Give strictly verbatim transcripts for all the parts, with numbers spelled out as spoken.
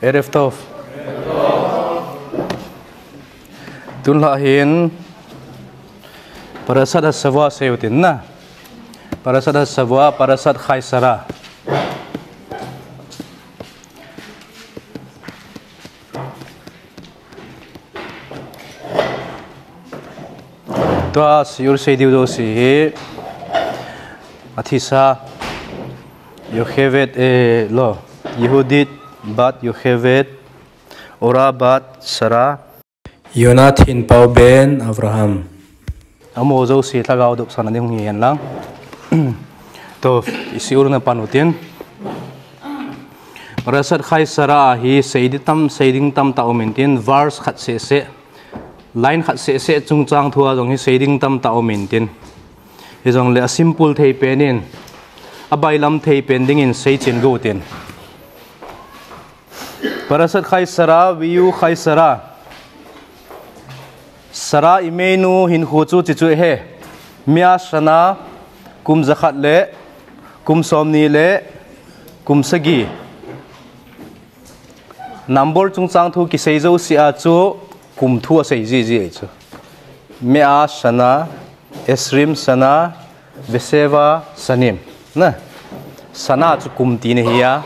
ערב טוב. Tunlha hin Parashat Hashavua seiyu tin na. Parashat Hashavua, Parashat Chayei Sarah. Tua shiur seidiu jouse hi, athisa, Yocheved, eh, lo, Yehudit bat Yocheved, Ora bat Sarah, Yonah Thinpao ben Avraham. Amaho jouse lhagao dopsahna ding hung hihen lang. Tua, ishiurna pan utin. Parashat Chayei Sarah hi seiding tam, seiding tamtah um intin, verse khat seh seh, line khat seh seh chungchang thua jong hi seiding tamtah um intin. Hijongle asimple thei pen in, abailam thei pen dingin seichen go utin. Parashat Chayei Sarah, ויהי חיי שרה. Sarah imeinu hinkho chu hichu ahi. מאה שנה, kum jakhat le, kum somni le, kum sagi. Number chungchang thu kisei jousea chu kum thu asei jiji ahi chu. מאה שנה, עשרים שנה, ושבע שנים. Na. שנה chu kum tina ahi a.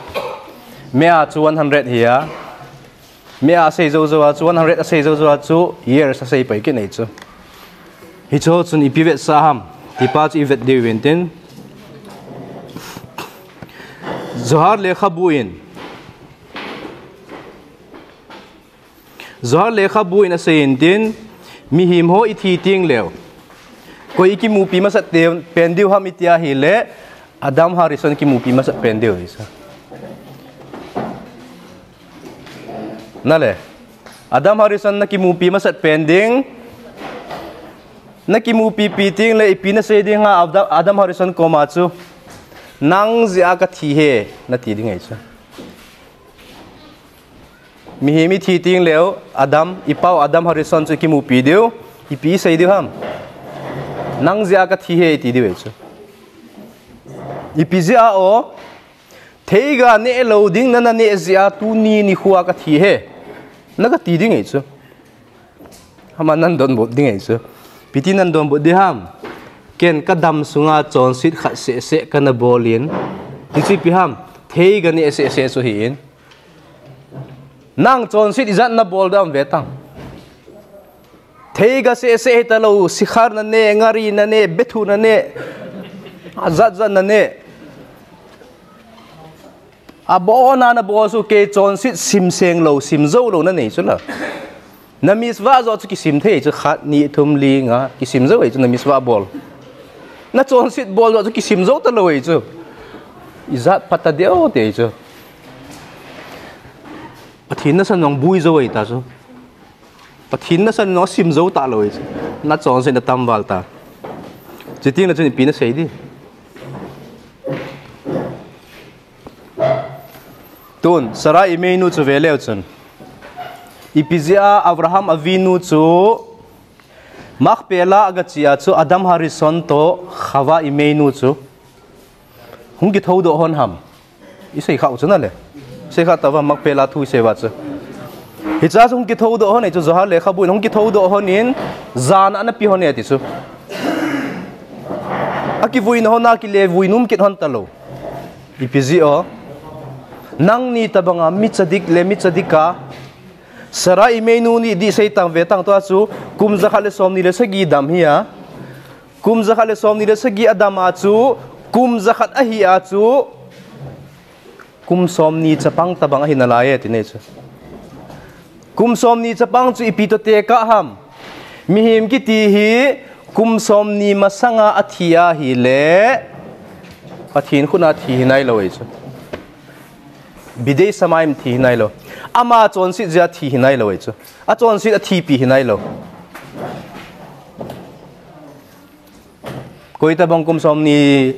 מאה chu one hundred ahi a. מאה asei jou jou a chu, one hundred asei jou jou a chu, years asei pai kit ahi chu. Hichu chun ipi vetsah ham, tipa chu ivet diu vin tin. Zohar lekhabu in, Zohar lekhabu in asei intin, mihem ho ithi teng leu, koi ikimupi masat pen diu ham iti ahile, Adam Harishon kimupi masat pen diu ahi chu. Nale, Adam Harishon nakimupi masat pen ding, nakimupi pi teng le ipi nasei ding ham Adam, Adam Harishon koma chu, nang jeh a kathi e, nati ding ahi chu. Mihem ithi teng leu, Adam, ipau Adam Harishon chu ikimupi diu, ipi isei diu ham. Nang jeh a kathi e iti diu ahi chu. Ipi jeh a o, theiga neh lou ding nana neh jeh a tuni nikho a kathi e, na kati ding ahi chu. Ama nan donbut ding ahi chu. Ipi ti nan donbut ding ham. Ken kadam sunga chonset khat seh seh kana bol in. Hichu ipi ham. Theiga neh seh seh chu ahin. Nang chonset ijat nabol dem ve tang. Theiga seh seh hita lou, sikhar naneh, ngari naneh, bethu naneh. Ajat jat naneh. Abona nabol chu kei chonset simseng lou, simjou lou nanei chu la. Na mitzvah joh chu kisim thei chu khat, ni, thum, li, nga, kisim jou ahi chu na mitzvah bol. Na chonset bol joh chu kisim jou talou ahi chu. Ijat phat ta deu ti ahi chu. Pathen nasan jong bui jou ahi ta chu. Pathen nasan jong sim jou talou ahi chu. Na chonset na tam val ta. Chuti na chun ipi nasei di. Tun, Sarah imeinu chu veleu chun. Ipi jeh a Avraham Avinu chu Machpelah agache a chu Adam Harishon toh Chava imeinu chu hung kithoudoh hon ham. Isei khah u chu nale. Sei khah tauva Machpelah thu isei uva chu. Hichea chu hung kithoudoh hon ahi chu Zohar lekhabu in hung kithoudoh hon in jana ana pe hon e ati chu. Akivuina hon a kile vui nom kit hon talou. Ipi jeh o. Nangni tobanga mi tzadik le mi tzadik a. Sarah imeinu ni di sei tang ve tang tua chu kum jakhat le somni le sagi dam hi a. Kum jakhat le somni le sagi adam a chu kum jakhat ahi a chu kum somni chapang tobang ahi nalai e ti nei chu. Kum somni chapang chu ipi toh tekah ham. Mihem kiti hi kum somni masanga athi ahile Pathen khut a thi hi nailou ahi chu. Bidei Shamayim thi hi nailou. Ama chonset jeh a thi hi nailou ahi chu. Achonset athipi hi nailou. Koi tobang kum somni,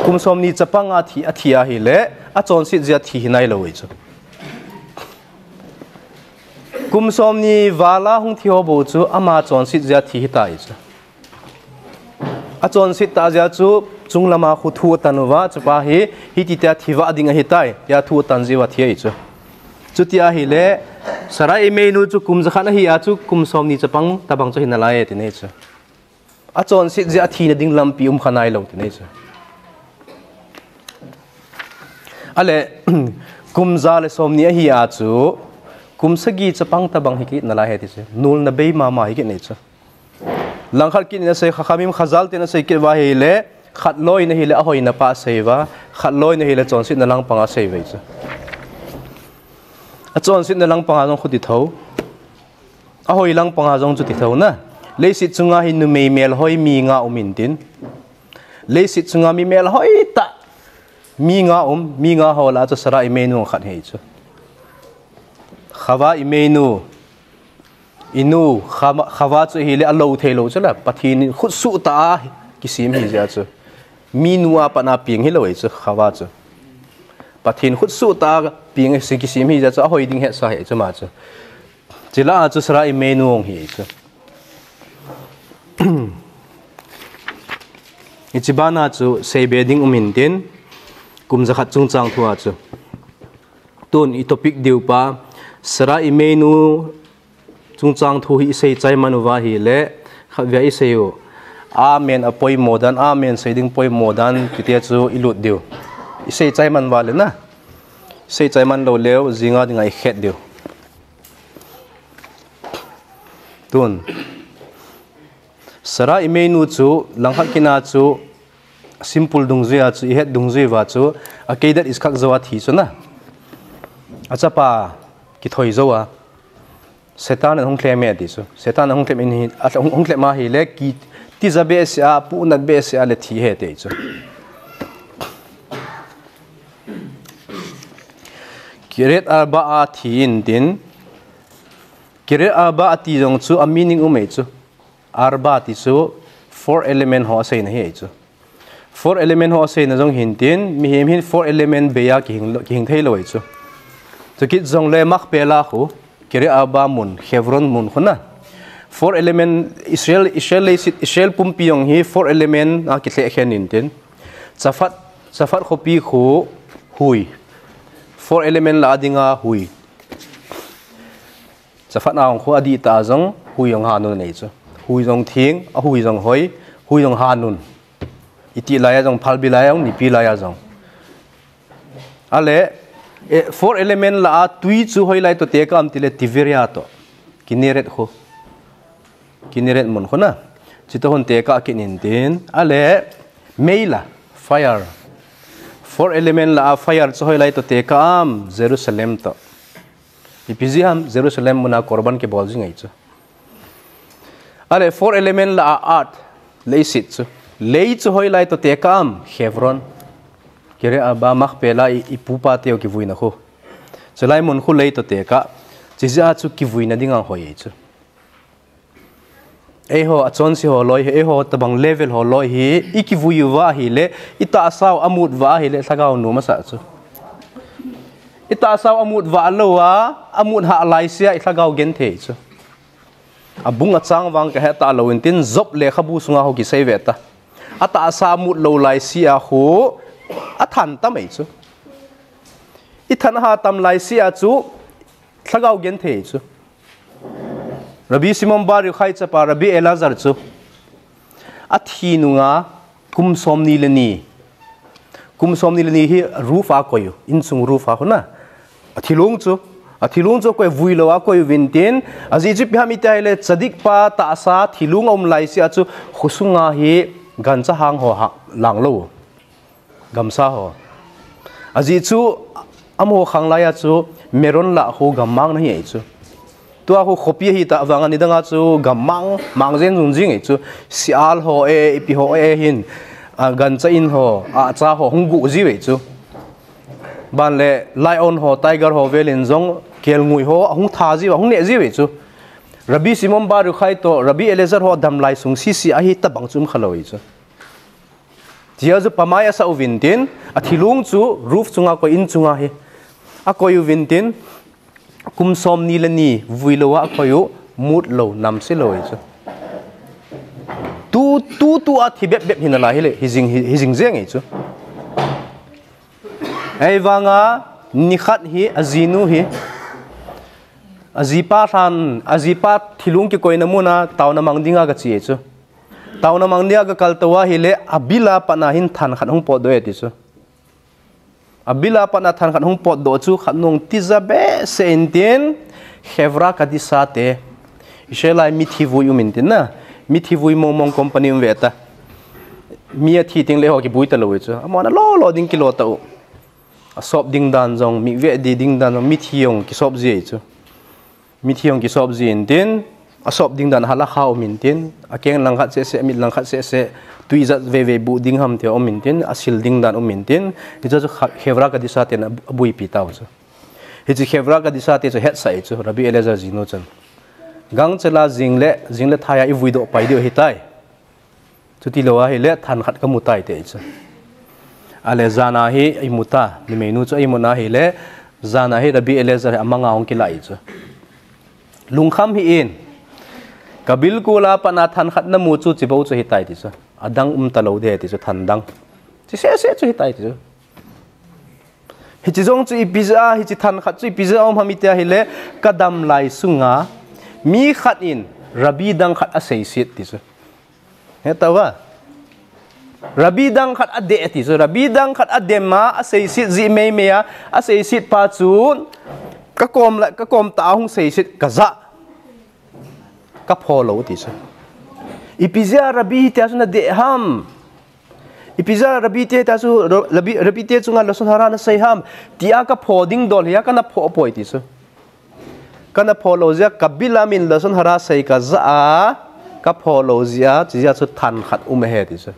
kum somni chapang a thi, athi ahile, achonset jeh a thi hi nailou ahi chu. Kum somni val a hung thi ho bou chu ama chonset jeh a thi hita ahi chu. Achonset tah jeh a chu chunglam a khu thu atan uva, chupa hi, hiti tia thi vah ding ahitai, tia thu atan jeh uva thi ahi chu. Chuti ahile, Sarah imeinu chu kum jakhat ahi a chu kum somni chapang tabang chu hi nalai e ti nei chu. Achonset jeh a thina ding lampi um kha nailou ti nei chu. Ale, kum ja le somni ahi a chu, kum sagi chapang tabang hi kit nalai e ti chu. Nulna bei mama hi kit nei chu. Langkhat kit in asei, Chachamim Chazal ten asei kit uva ahile, khat loi in ahile ahoina pa asei uva, khat loi in ahile chonsetna langpang asei uve chu. Achonsetna langpang a jong khuti tho. Ahoi langpang a jong chuti tho na. Leiset chunga hi numei melhoi mi nga um intin. Leiset chunga mi melhoi tah mi nga um, mi nga ho lah a chu Sarah imeinu khat hi chu. Chava imeinu, inu, Chava, Chava chu ahile alou thei lou chu la, Pathen in khutsuh tah a kisem ahi jeh a chu. Mi nu a pat a peng hilou ahi chu, Chava chu. Pathen khutsuh tah a peng ahi, kisem ahi jeh a chu, ahoi ding hetsa ahi chu ama chu. Chule a chu Sarah imeinu ahi chu. Hiche bana chu seibe ding um intin, kum jakhat chungchang thu a chu. Tun i topic diu pa, Sarah imeinu chungchang thu hi isei chai man uva ahile, khatvei isei u. Amen apoimo dan, amen sei ding poimo dan, kiti chu ilut diu. Isei chai man uva le na. Isei chai man lou leu, jinga dinga ikhet diu. Tun. Sarah imeinu chu, langkhat kit a chu, simple dungjui a chu, ihet dungjui uva chu, Akedat Yitzchak jou a thi chu na. Achapa kithoi jou a. Satan in ahung lhem e ti chu. Satan in ahung lhem in hi, ahung, hung lhem ahile, kitija behseh a, punat behseh a le thi ahi ti chu. Kiryat Arba a thi intin, Kiryat Arba ati jong chu a meaning um ahi chu. Arba ti chu four element ho aseina ahi chu. Four element ho aseina jong hintin, mihem hin four element bei a kihing lou, kihing thei lou ahi chu. Chukit jongle Machpelah khu, Kiryat Arba mun, Hebron mun khu na. Four element, Israel, Israel leiset, Israel pumpi jong hi four element a kilheh khen intin. Safat, Safat khopi khu hui. Four element lah a dinga hui. Safat a hung khu adih tah a jong, hui jong hanun nei chu. Hui jong theng, ahui jong hoi, hui jong hanun. Itih lai a jong, phalbi lai a jong, nipi lai a jong. Ale, eh, four element lah a tui chu hoilai toh tekah am tile Tiberia toh. Kinneret khu. Kinneret mun khu na. Chutoh hung tekah kit intin. Ale, mei la, fire. Four element lah a fire chu hoilai toh tekah am, Jerusalem toh. Ipi jeh ham, Jerusalem muna korban kibol jing ahi chu. Ale four element lah a earth, leiset chu. Lei chu hoilai toh tekah am, Hebron. Kiryat Arba Machpelah i, ipupa teu kivuina khu. Chulai mun khu lei toh tekah. Chijeh a chu kivuina dinga hoi ahi chu. Eiho, achonse ho loi hi, eiho, tabang level ho loi hi, ikivui uva ahile, itahsa u amut uva ahile, lhagao nom asa chu. Itahsa u amut uva lou a, amut hah laisea, ilhagao genthei chu. Abung achang vang kahe talou intin, Job lekhabu sunga ho kisei ve ta. Atahsa amut lou laisea khu, athan tam ahi chu. Ithan aha tam laisea chu, lhagao genthei chu. Rabbi Shimon Bar Yochai chapa Rabbi Elazar chu. Athi nunga kum somni le ni. Kum somni le ni hi roof a koi u, insung roof a khu na. Athilong chu. Athilong chu koi vui lou a koi uvin tin. Ajeh chu ipi ham iti ahile tzadik pa tahsa thilong aum laisea chu khosunga hi gancha hang ho ha, lang lou. Gamsa ho. Ajeh chu, amaho khang laia chu, Meron lah khu gammang na ahi chu. Tua khu khopi ahi tah vanga nidanga chu, gammang, mang jen jun jing ahi chu. Sial ho e, ipi ho e hin, a, gancha in ho, acha ho, hung gu jiu ahi chu. Ban le, lion ho, tiger ho, velin jong, kelngui ho, hung tha jiu, hung neh jiu ahi chu. Rabbi Shimon Bar Yochai toh, Rabbi Elazar ho, damlai sung sisi ahi tabang chu um khalou ahi chu. Tia chu pamai asa uvin tin, athilong chu roof chunga koi in chunga hi. Akoi uvin tin, kum somni le ni vui lou a akoi u mut lou, namse lou ahi chu. Tu, tu, tu a thi bep bep hi nalai hile, hi jing, hi, hi jing jeng ahi chu. Ahivanga, nikhat hi, ajinu hi, Ajipa lhan, ajipa thilung kikoina muna taona mang dinga kache chu. Taona mang dinga kakal tou ahile, abil a patna hin than khat hung potdoh e ti chu. Abil a patna than khat hung potdoh chu khat nung tija behseh intin, Hevra Kadisha te. Israel a mithi vui um intin na. Mithi vui mongmong company um ve ta. Mi athi teng le ho kibui talou e chu. Amahon alo lo ding kilo tau. Asop ding dan jong, mi ve di ding dan jong, mithi jong kisop ji e chu. Mithi jong kisop ji intin, asop ding dan halakha um intin, akeng lang khat seh seh, mit lang khat seh seh, tui jat veve bu ding ham ti um intin, asil ding dan um intin, hichu chu Hevra Kadisha ten abuipi tau chu. Hichu Hevra Kadisha te chu hetsah e chu, Rabbi Eliezer jinu chun. Gangchela jing le, jing le thai a ivui doh pai diu ahitai. Chuti lou ahile than khat kamu tai ti chu. Ale jan a hi imu ta, numeinu chu imu na hile, jan a hi Rabbi Eliezer hi amang a hung kila e chu. Lungkham hih in, kabilkol a patna than khat namu chu chibou chu hitai ti chu. Adang um talou ding ti chu than dang. Chi seh seh chu hitai ti chu. Hichi jong chu ipi jeh a, hichi than khat chu ipi jeh a um ham iti ahile, kadam lai sunga, mi khat in, Rabbi dang khat aseiset ti chu. Heta uva. Rabbi dang khat adeh ti chu. Rabbi dang khat adem a, aseiset ji meimei a, aseiset pa chu, kakom la, kakom tah a hung seiset kaja. Kapho lou ti chu. Ipi jeh a Rabbi tia chu nadeh ham. Ipi jeh a Rabbi te tia chu, Rabbi, Rabbi te chunga lashon hara nasei ham. Tia kapho ding dol hi a kana pho poi ti chu. Kana pho lou jeh a kabil a min lashon hara sei kaja a, kapho lou jeh a, chujeh a chu than khat um ahi ti chu.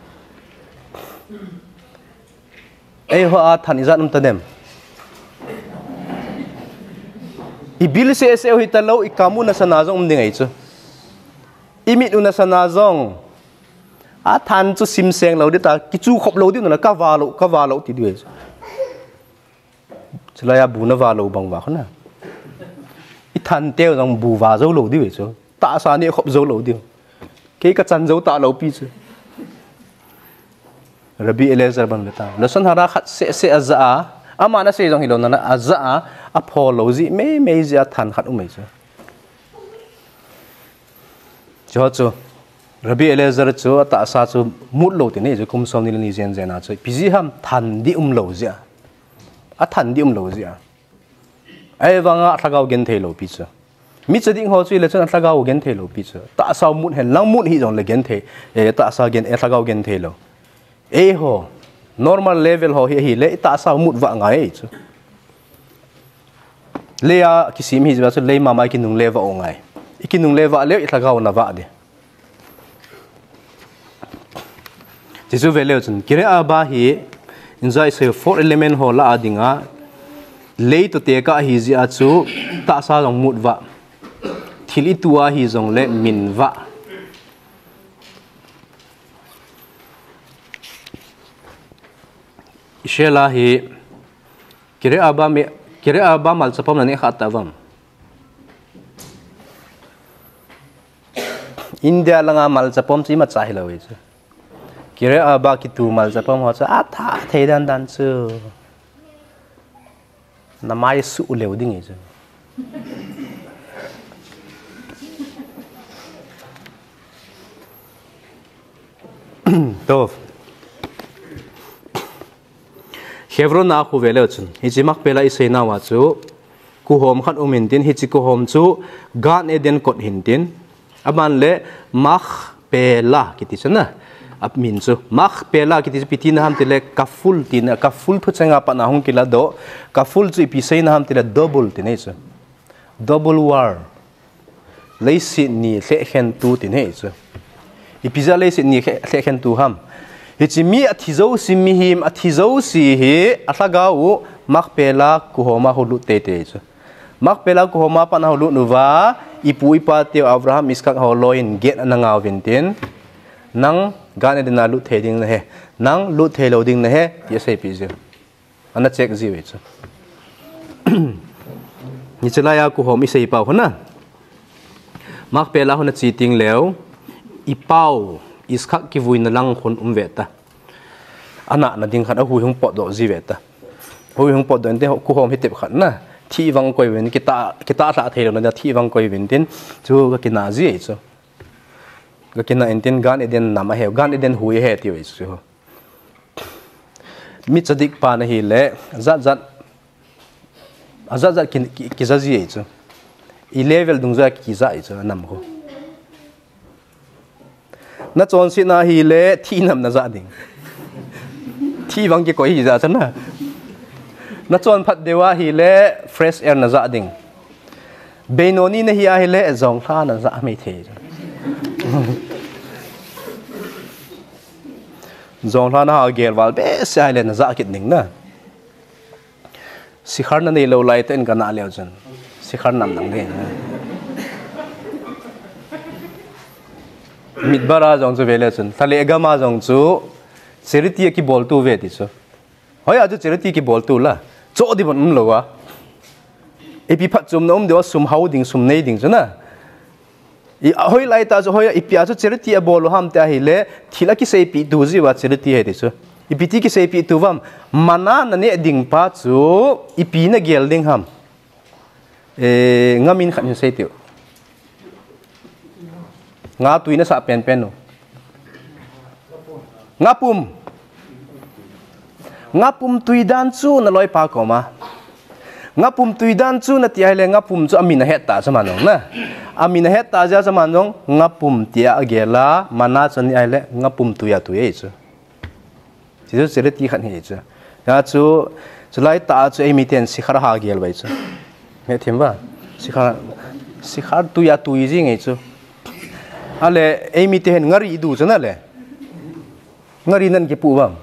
Eiho a than ijat um tadem. Ibil seh seh u hitalou, ikam u nasana jong um ding ahi chu. Imit u nasana jong. Athan chu simseng lou ding ta, kichu khop lou ding na, kava lou, kava lou ti ding ahi chu. Chulai a bu nava lou bang va khona. Ithan teu jong bu va jou lou ding ahi chu. Tahsa neh khop jou lou ding. Kei kachan jou talou pi chu. Rabbi Eliezer ban ve ta. Lashon hara khat seh seh aja a. Aman asei jong hilou na aja a. Apho lou ji meimei jeh a than khat um ahi chu. Chu chu. Rabbi Eliezer chu atahsa chu mut lou ti nei chu kum som ni le ni jen jen a chu. Ipi jeh ham than ding um lou jeh a. Athan ding um lou jeh a. Ahivanga lhagao genthei lou pi chu. Micha ding ho chu ile chun lhagao genthei lou pi chu. Tahsa mut hen lang mut hih jong le genthei. Eh, tahsa gen, eh, lhagao genthei lou. Eiho. Normal level ho hi, hile, tahsa mut vah ngai chu. Lei a kisim hi jeh a chu lei mama ikinungle vah u ngai. Ikinungle vah leu ilhagao na vah ding. Chuchu ve leu chun, Kirei Arba hi, injai se four element ho lah a dinga, lei toh tekah ahi jeh a chu, tahsa jong mut vah. Thil itu ahi jong le min vah. Israel a hi, Kirei Arba me, Kirei Arba malchapam naneh kha tauvam. India langa malchapam chu imacha hilou ahi chu. Kirei Arba kitu malchapam ho chu atha thei dan dan chu. Namai suh leu ding ahi chu. Toh. Hebron a khu ve leu chun. Hiche Makpela isei nauva chu. Kuhom khat um intin, hiche kuhom chu Gan Eden kot hintin. Aban le Makpela kiti chu na. Amin chu Makpela kiti chu ipi tina ham tile kaful tina, kaful thucheng a pat na hung kiladoh. Kaful chu ipi seina ham tile double tina chu. Double war. Leiset ni lhehkhentu tina chu. Ipi jeh a leiset ni lheh, lhehkhentu ham. Hiche mi athi jouse, mihem athi jouse hi alhagao u Makpela kuhom a hung lut teitei chu. Makpela kuhom a pat na hung lut uva, ipu ipa teu Abraham, Isak ho loi in gate ana ngah uvin tin, nang Gan Eden a lut thei ding nahi, nang lut thei lou ding nahi, ti asei peh jiu. Ana check jiu ve chu. Hiche lai a kuhom isei pau hon a. Makpela hung a che teng leu, ipau, Isak kivuina lang hung um ve ta. Ana na ding khat a hui hung potdoh ji ve ta. Hui hung potdoh inte kuhom hi tep khat na. Thih vang koi uvin, kita, kita lha thei louna dia thih vang koi uvin tin, chu ka kina ji chu. Ka kina in tin, Gan Eden nam ahe, Gan Eden hui ahe tiu chu. Mi tzadik pa na hile, zat zat, a zat zat ki, ki, kija ji chu. I level dungjuia kija chu, a nam khu. Na chonsetna hile, thih nam na ja ding. Thih vang kikoi hi ja chana. Na chonphat deuva hile, fresh air na ja ding. Beinoni na hi ahile, jonglha na ja mai thei. Jonglha na ha gel val behseh ahile, na ja kit ding na. Sikhar na neilou lai tah in ka na leu chun. Sikhar nam dang ding. Midbar a jong chu ve le chun. Thale gam a jong chu charity a kibol tu ve ti chu. Hoi a chu charity kibol tu la. Cho di bon um lou a. Ipi phatchomna um deu a sum hao ding, sum nei ding chu na. I, a hoilai tah chu, hoi, ipi a chu charity a bol u ham ti ahile, thil a kiseipi tu jiuva charity ahi ti chu. Ipi ti kiseipi tu vam, mana na neh ding pa chu, ipi na gel ding ham. E, nga min khat hin sei tiu. Nga tui na sah penpen u. Nga pum. Nga pum tui dan chu na loipa koma. Nga pum tui dan chu na ti ahile nga pum chu a min a het ta chu man jong na. A min a het ta jeh a chu man jong nga pum tia a gel a, mana chu ni ahile nga pum tui a tui ahi chu. Ti chu charity khat hi chu. Hia chu, chulai tah chu eimi ten sikhar ha gel uvai chu. He thim va. Sikhar, sikhar tui a tui jing ahi chu. Ale, eimi te hin ngari i du chu na le. Ngari nan kipu vam.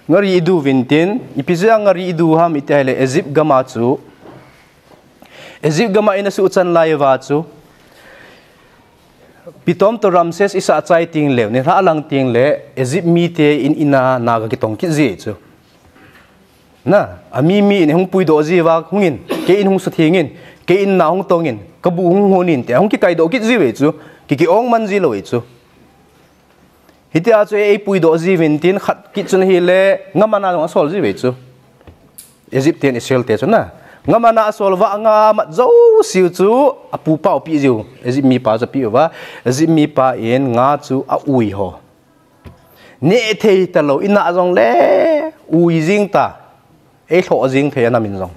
Ngari i du uvin tin, ipi jeh a ngari i du ham i ti ahile Egypt gam a chu. Egypt gam a i na suhchan lai uva chu. Pitom toh Ramses i sah chai ting leu, nilhah lang ting le, Egypt mite in in a na ga kitong kit ji chu. Na, a mi mi in hung puidoh jiuva, hung in, kei in hung sutheng in, kei in na hung tong in, ka bu hung hon in, tia hung kikaidoh kit jiuve chu, ki ki-ong man ji lou e chu. Hitia chu ei puidoh jiuvin tin khat kit chun ahile, nga mana jong a sol jiuve chu. Egypt ten Israel te chu na. Nga mana a sol uva nga mat jouse u chu a pu pa u pi jiu. Egypt mi pa chu pi uva. Egypt mi pa in nga chu a ui ho. Neh thei talou, i na jong le, ui jing ta. Ei lhoh jing thei a nam in jong.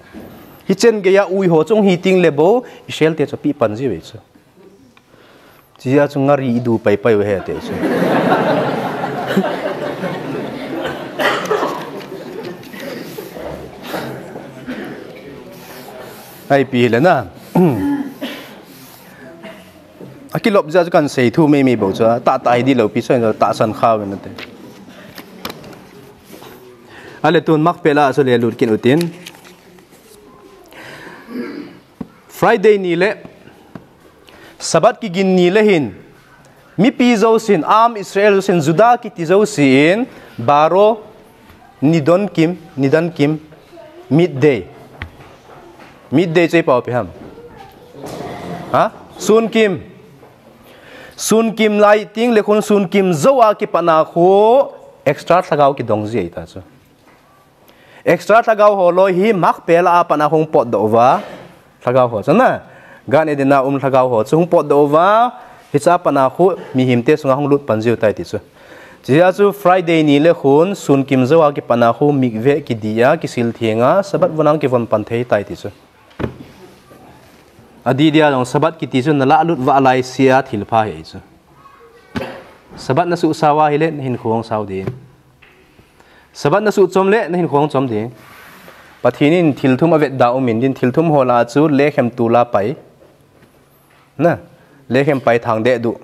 Hichen gei a ui ho chung hi ting le bou, Israel te chu pi pan jiuve chu. Chia chu ngari i du pai pai u he te chu. Ai pi le na. A kilop jeh a chu kan sei thu mei mei bou chu, tah tah hi di lou pi chu, tahsan kha uvin nate. Ale tun Makpela chu le lut kit u tin. Friday ni le, Sabbath kigin ni le hin, mipi jousen, Am Israel jousen, Juda kiti jousen, baro, nidon kim, nidan kim, midday. Midday chu ipi pau pi ham. Ha? Sun kim. Sun kim lai ting le khun sun kim jou a kipat na khu extra lhagao kidong ji ahi ta chu. Extra lhagao ho loi hi Makpela a pat a hung potdoh uva. Lhagao ho chu na. Gan Eden a um lhagao ho chu hung potdoh uva. Hiche a pat a khu mihem te sunga hung lut pan jiu tai ti chu. Chia chu Friday ni le khun sun kim jou a kipat a khu mikveh kidi a kisil theng a Sabbath vun a kivon pan thei tai ti chu. Adih dia jong Sabbath kiti chu na lah lut uva lai sia thil pha hi chu. Sabbath na suhsa uva hile na hinkho hung sao ding. Sabbath na suhchom le na hinkho hung chom ding. Pathen in thil thum avetda um in din thil thum ho lah a chu lekhem tol a pai. Na, lekhem pai thang deh duh.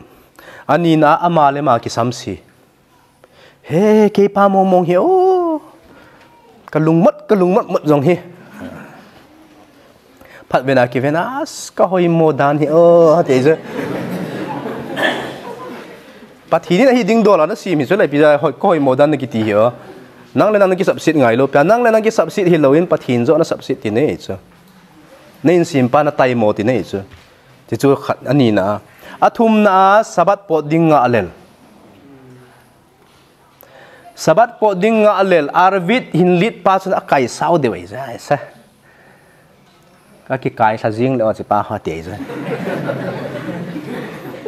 Ani na ama le ama kisam si. He, kei pa mong mong hi o. Ka lungmot, ka lungmot mot jong hi. Phat vena kivena, as ka hoimo dan hi o, ati chu. Pathen in ahi ding dol a na sim hi chu le pi ja hoi, ka hoimo dan na kiti hi o. Nang le nang na kisapsit ngai lou, pia nang le nang kisapsit hi lou in Pathen joh na sapsit ti nei chu. Na insem pa na taimo ti nei chu. Ti chu khat ani na. Athum na Sabbath pot ding ngah lel. Sabbath pot ding ngalel, Arvit hin lit pa chun akai sao deu ei ja, ei sa. Ka kikai lha jing le o chi pa ho ti ei ja.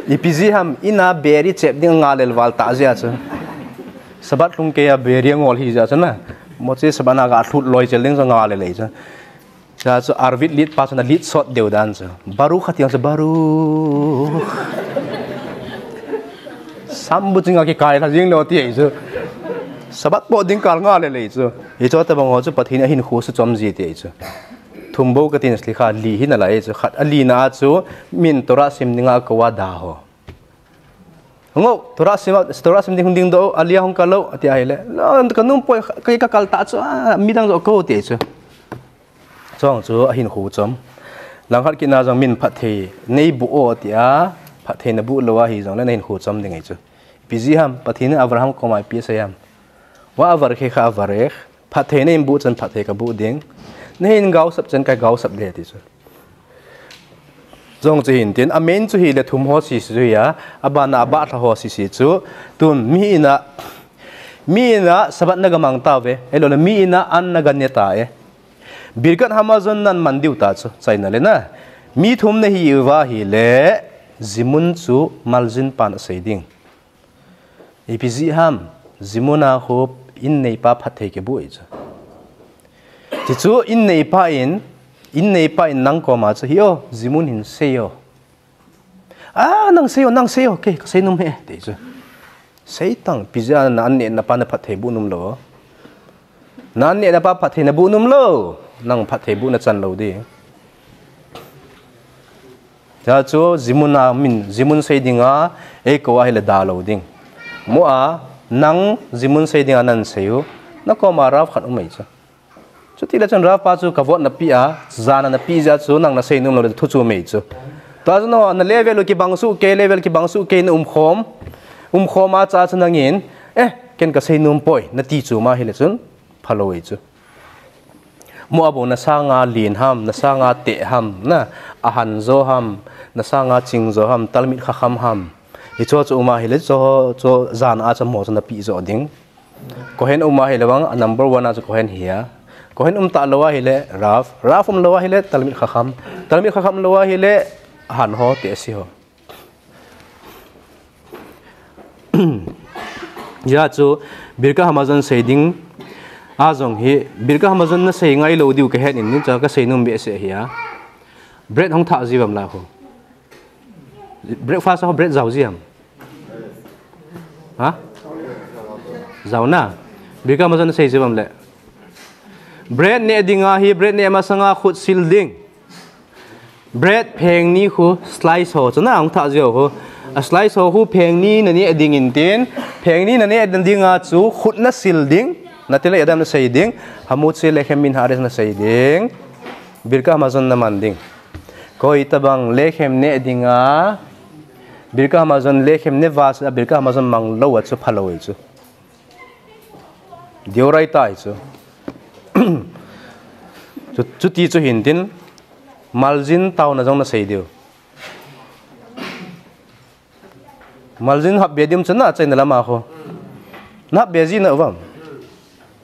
Ipi ji ham, ina beri chep ding ngalel val ta jia chu. Sabbath lhung kei a beri ngol hi ja chu na. Mo chi Sabbath na ga thut loi chel ding ja ngalel ei ja. Cha chu Arvit lit pa chu na lit sot deu dan chu. Baruch ati ang chu Baruch. Sambu chinga kikai lha jing le o ti ei chu. Sabbath pot ding kal ngalel ei chu. Hicho tabang ho chu Pathen ahin khu su chom ji ti ei chu. Thum bou ka tin sli kha li hi na la ei chu. Khat a li na chu min Torah sim dinga ko wa da ho. Ngo, Torah sim, Torah sim ding hung ding do, alia hung kal lo, ati ahile. La, ka num poi, ka, ka kal ta chu, a, midang jo ko ti chu. Chong chu ahin khu chom. Langkhat kina jong min phatthei nei bu o ti a, phatthei na bu lo a hi jong le na hin khu chom ding ei chu. Ipi ji ham, Pathen in Abraham koma ipi asei ham. Wa avarkhe kha avarkhe, phatthei na in bu chan phatthei ka bu ding. Na hin gaosap chan ka gaosap de ti chu. Jong chu hin tin, amen chu hi le thum ho si si chu hi a, abana aba thla ho si si chu, tun mi ina, mi ina Sabbath na ga mang ta ve, elo le mi ina an na ga ne ta e. Birkat Hamazon nan man diu ta chu, chaina le na. Mi thum na hi uva hi le, zimun chu maljin pan asei ding. Ipi ji ham, zimun a khu in neipa phatthei ke bu ei chu. Ti chu in neipa in, in neipa in nang koma chu hi o, zimun hin sei o. A, nang sei o, nang sei o, kei ka sei num he, ti chu. Sei tang, ipi ji a na an ne na pa na phatthei bu num lo. Na an ne na pa phatthei na bu num lo, nang phatthei bu na chan lo di. Cha chu zimun a min, zimun sei dinga, ei ko a hi le da lo ding. Mo a, nang zimun sei dinga nan sei u, na koma Rav khat um ei chu. Chuti le chun Rav pa chu ka vote na pi a, jana na pi ja chu nang na sei num lo le thu chu mei chu. Tua chu no, na level u kibang su ke, level kibang su ke na um khom, um khom a cha chu nangin, eh, ken ka sei num poi, na ti chu ma hi le chun, pha lo ei chu. Mo a bo na sanga lin ham, na sanga te ham, na ahan jo ham, na sanga ching jo ham, talmit kha kham ham. Hi cho chu um a hi le cho, cho jan a cha mo cho na pi jo ding. Kohen um a hi le bang, a number one a cha Kohen hi a. Kohen um ta lo a hi le Rav, Rav um lo a hi le talmit kha kham. Talmit kha kham lo a hi le ahan ho te si ho. Ya chu, Birkat Hamazon sei ding, a jong hi, Birkat Hamazon na sei ngai lo diu ka het in, ni cha ka sei num be se hi a. Bread hong tha ji vam la ho. Breakfast ho bread jau ji am. Ha? Jau na. Birkat Hamazon na sei ji vam le. Bread ne dinga hi, bread ne masanga khut sil ding. Bread pheng ni khu slice ho, chu na hong tha jio khu. A slice ho khu pheng ni na ne ding in tin, pheng ni na ne dinga chu khut na sil ding, na tile adam na sei ding, hamotzi lechem min haaretz na sei ding. Birkat Hamazon na man ding. Koi tabang lechem ne dinga, Birkat Hamazon lechem ne va sa, Birkat Hamazon mang lo a chu pha lo ei chu. Deoraita ei chu. Chu, chuti chu hin tin, maljin tauna jong na sei diu. Maljin hap be dim chu na chaina lama kho. Na hap be ji na vam.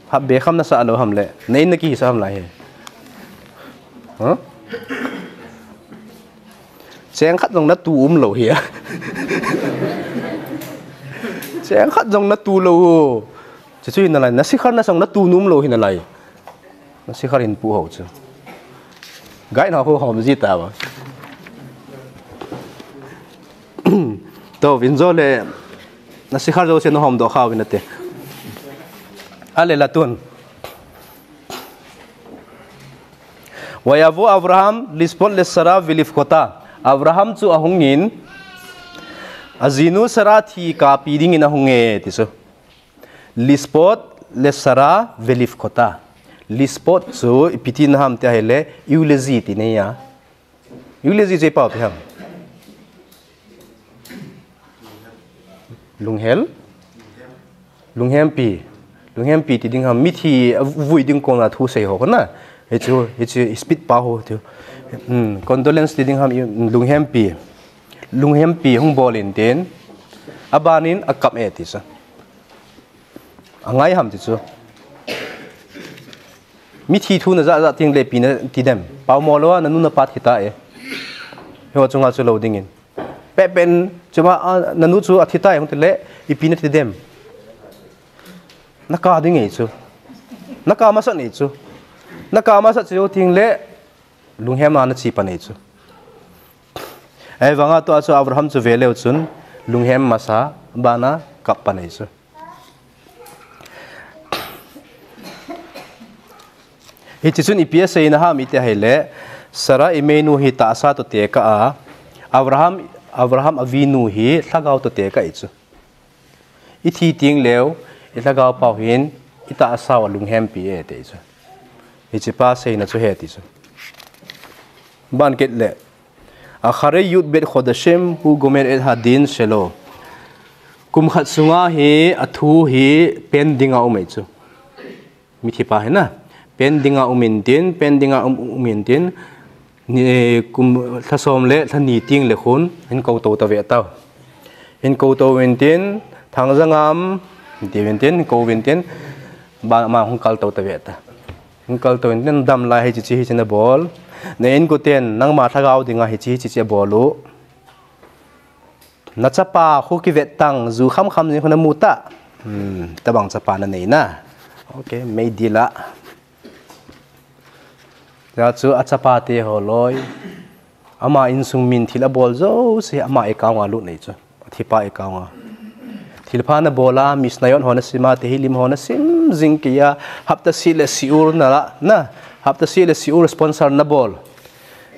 Hap be kham na sa lo ham le. Na in na ki sa ham lai he. Ha? Cheng khat jong na tu um lo hi a. Cheng khat jong na tu lo. Chu chu hi na lai, na sikhar na song na tu num lo hi na lai. Na sikhar in pu ho chu. Gai na ho hom ji ta ba. To, vin jo le, na sikhar jo se na hom do kha vin te. Ale la tun. Vayavo Avraham lispot lesara velifkota. Avraham chu ahungin, ajinu Sara thi kapi dingin ahunge, ti chu. Lispot lesara velifkota. Lispot chu ipi ti na ham ti ahile, eulogy ti nei a. Eulogy chu ipi ti ham. Lunghel? Lunghempi. Lunghempi ti ding ham, mithi a vui ding kona thu sei ho na. Hichu, hichu speed pa ho chu. Hmm, condolence ti ding ham, lunghempi. Lunghempi hung bol in tin. Abanin akap e ti sa. Angai ham ti chu. Mithi thu najah jah teng le ipi nati dem. Paomo lou a nanu napa thi ta e. Hiho chunga chu lou dingin. Pehpen chuma a, nanu chu athi ta e hung ti le ipi nati dem. Naka ding e chu. Naka masat e chu. Naka masat chu teng le lunghem a nache pan e chu. Ahivanga tua chu Abraham chu ve leu chun lunghem masa bana kap pan e chu. Hiche chun ipi aseina ham iti ahile, Sarah imeinu hi tahsa toh tekah a, Abraham, Abraham Avinu hi lhagao toh tekah e chu. Ithi teng leu, ilhagao pau hin, itahsa u alunghempi e ti chu. Hiche pa seina chu hi ti chu. Ban kit le, אחרי י"ב חודשים הוא גומר את הדין שלו. Kum khat sunga hi athu hi pending a um e chu. Mithi pa hi na. Pending a um intin, pending a um, um intin. Ni, kum lha som le lha ni teng le khun, hin kou tou ta ve tau. Hin kou tou intin, Thangzangam, ti intin, kou intin, ba ma hung kal tou ta ve ta. Hung kal tou intin, damlai hiche hiche nabol. Na inkoten, nangma lhagao dinga hiche hiche abol u. Nachapa khu kivet tang, ju kham kham jing khu namu ta. Hmm, tabang chapa nanei na. Okay, meidil a. Tia chu achapa te ho loi. Ama insung min thil abol jouse, ama account a lut nei chu. Athipa account a. Thilpha nabol a, Mishnayot ho nasim a, Tehillim ho nasim jing kei a, hapta seh le shiur nala, na. Hapta seh le shiur sponsor nabol.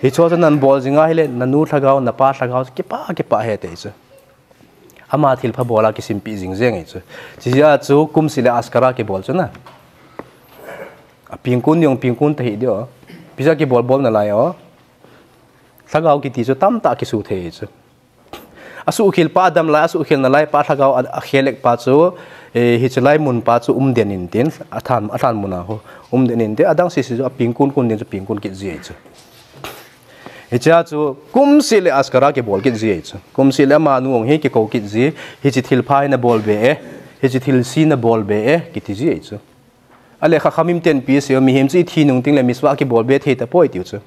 Hicho chu nabol jing ahile, nanu lhagao, napa lhagao, kipah, kipah ahi ti chu. Ama thilpha bol a kisimpi jing jeng e chu. Chujeh a chu kum seh le askara kibol chu na. Apengkun jong pengkun ta hih diu. Ipi jeh a kibol bol nalai o. Lhagao kiti chu tamtah kisuh thei chu. Asuhkhel pa adam lai, asuhkhel nalai pa lhagao a, akhelek pa chu, eh, hiche lai mun pa chu umden intin, athan, athan mun a ho. Umden intin, adang sese chu apengkun kun ding chu pengkun kit ji e chu. Hichea chu kum seh le askara kibol kit ji e chu. Kum seh le amanu jong hi kikou kit ji, hiche thilpha hi nabol be e, hiche thilse nabol be e, kiti ji e chu. Ahile Chachamim ten ipi asei u, mihem chu ithi nung teng le mitzvah kibol be thei tapoi tiu chu.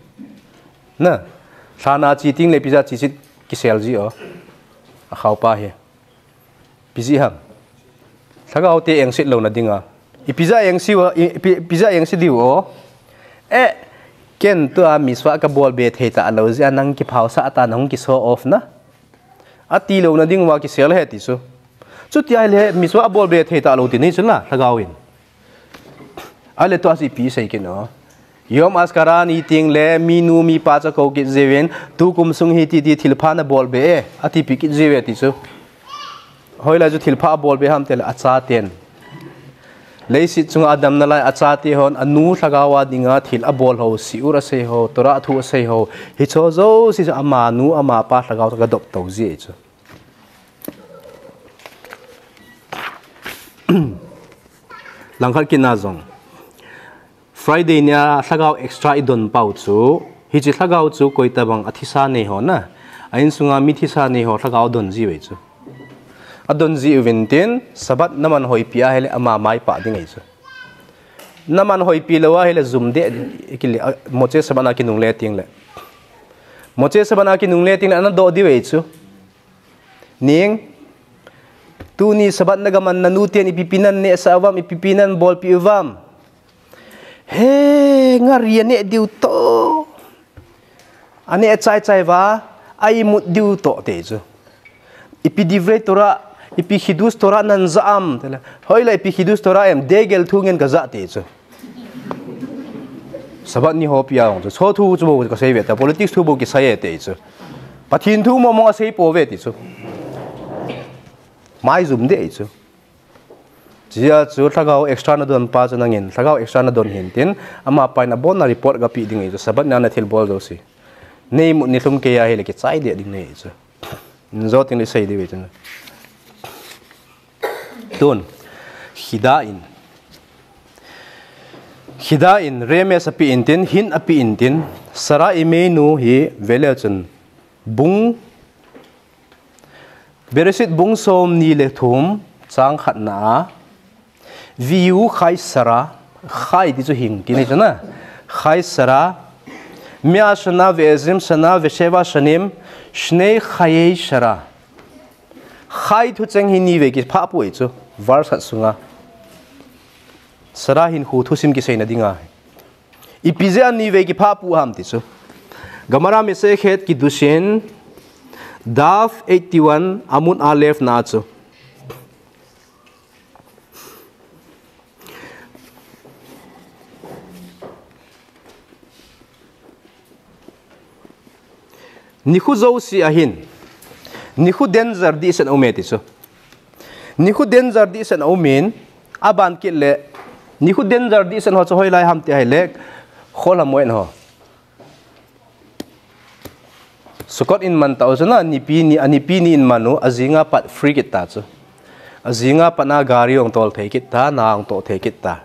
Na, lhan a che teng le ipi jeh a che chet kisel ji u. Akhao pa hi. Ipi jeh ham. Lhagao te engse louna dinga. Ipi jeh a engse u, i, ipi, ipi jeh a engse diu o. Eh, ken tua mitzvah kabol be thei talou jeh a nang kiphaosah ta nahung ki show off na. Ati louna ding uva kisel ahi ti chu. Chuti ahile mitzvah abol be thei talou ti nei chu la, lhagao in. Ahile tua chu ipi sei kit u. Yom Askara ni teng le, minu mipa chu kou kit jiuvin, tukum sung hi titi thilpha nabol be e, atipi kit jiuve ti chu. Hoilai chu thilpha abol be ham tile, achaten. Leiset chunga adam nalai achate hon, anu lhagao a dinga thil abol ho, shiur asei ho, Torah thu asei ho, hicho jouse chu amanu, amapa lhagao chu kadop tou ji e chu. Langkhat kit na jong. Friday nia lhagao extra idon pau chu, hiche lhagao chu koitabang athisa nei ho na, a insunga mi thisa nei ho lhagao adon jiuve chu. Adon jiuvin tin, Sabbath naman hoipi ahile ama maipah ding ahi chu. Naman hoipi lou ahile jum deh, kile, a, Motzei Sabbath na kinungle teng le. Motzei Sabbath na kinungle teng le, ana doh diu ahi chu. Ning, tuni Sabbath nagaman nanu ten ipi ipi naneh sah uvam, ipi ipi nabolpeh uvam. He, ngari aneh diu toh. Aneh chai chai uva, a imut diu toh ti chu. Ipi divrei Torah, ipi chidush Torah najah am, tile. Hoilai ipi chidush Torah em, Degel thu ngen kajah ti chu. Sabbath ni ho ipi a hung chu. Cho thu chu bou kasei ve ta, politics thu bou kisei e ti chu. Pathen thu mong mong asei pouve ti chu. Maijum deh chu. Chujeh chu lhagao extra nadon pa chu nangin, lhagao extra nadon hin tin, amapa in abonna report gapeh ding ahi chu, Sabbath nia nathil bol jouse. Neimut neilhum kei ahile kichai deh ding nahi chu. Injo teng le sei diu ahi chu. Tun, Chida in. Chida in, remes apeh in tin, hint apeh in tin, Sarah imeinu hi veleu chun, bung, Bereshit bung somni le thum, chang khatna a, ויהיו חיי שרה, חי דיצו הינקין היצו נה, חיי שרה, מאה שנה ועשרים שנה ושבע שנים, שני חיי שרה. חי thucheng hi nivei kiphah pu hichu, verse khat sunga. Sara hinkho thusim kiseina dinga. Ipi jeh a nivei kiphah pu ham ti chu. Gemara Masechet Kiddushin, Daf eighty-one, Amud Aleph na chu. Nikho jouse ahin. Nikho danger dihset aume ti chu. Nikho danger dihset aumin, aban kit le, nikho danger dihset ho chu hoilai ham ti ahile, Chol Hamoed ho. Sukkot in man tau chu na, nipi ni, anipi ni in man u, ajinga pat free kit ta chu. Ajinga pat na gari hung tol thei kit ta, na hung toh thei kit ta.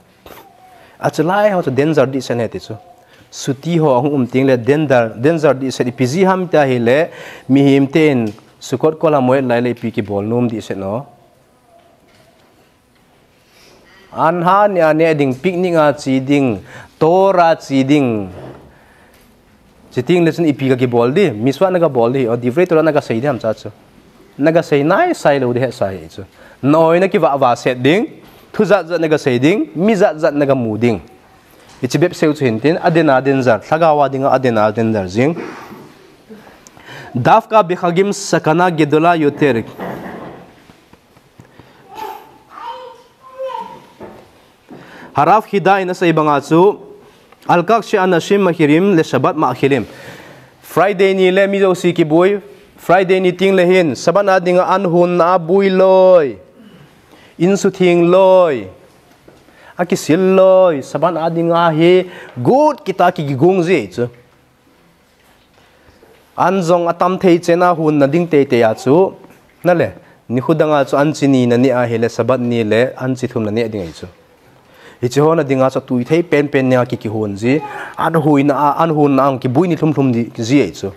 Achelai ho chu danger dihset ahi ti chu. Chuti ho ahung um teng le danger, danger dihset ipi jeh ham ti ahile, mihem ten Sukkot Chol Hamoed lai le ipi kibol nom dihset no. An ha ni a ne ding, picnic a che ding, tour a che ding. Chuteng le chun ipi kakibol di, mitzvah na kabol di, o divrei Torah na kasei di ham cha chu. Na kasei nai sai lou di hesa hi chu. Na oi na kivah vah set ding, thu jat jat na kasei ding, mi jat jat na kamu ding. Hiche bep seu chu hintin, aden a danger, lhagao a dinga aden a danger jing. דווקא בחגים סכנה גדולה יותר. הרב חידא in asei banga chu, על כך שאנשים מכירים לשבת מאכילים. Friday ni le mi jouse kibui, Friday ni teng le hin, Sabbath a dinga an hon na a bui loi, in sutheng loi, akisil loi, Sabbath a dinga hi, gut kita kigong ji chu. An jong atam thei chena hon na ding teitei a chu, na le, nikho danga chu an chi ni na ne ahile, Sabbath ni le an chi thum na ne ding ahi chu. Hiche ho na dinga chu tui thei penpen nia ki kihon ji, an hoina a, an hon na ang kibui ni thum thum di, ji ahi chu.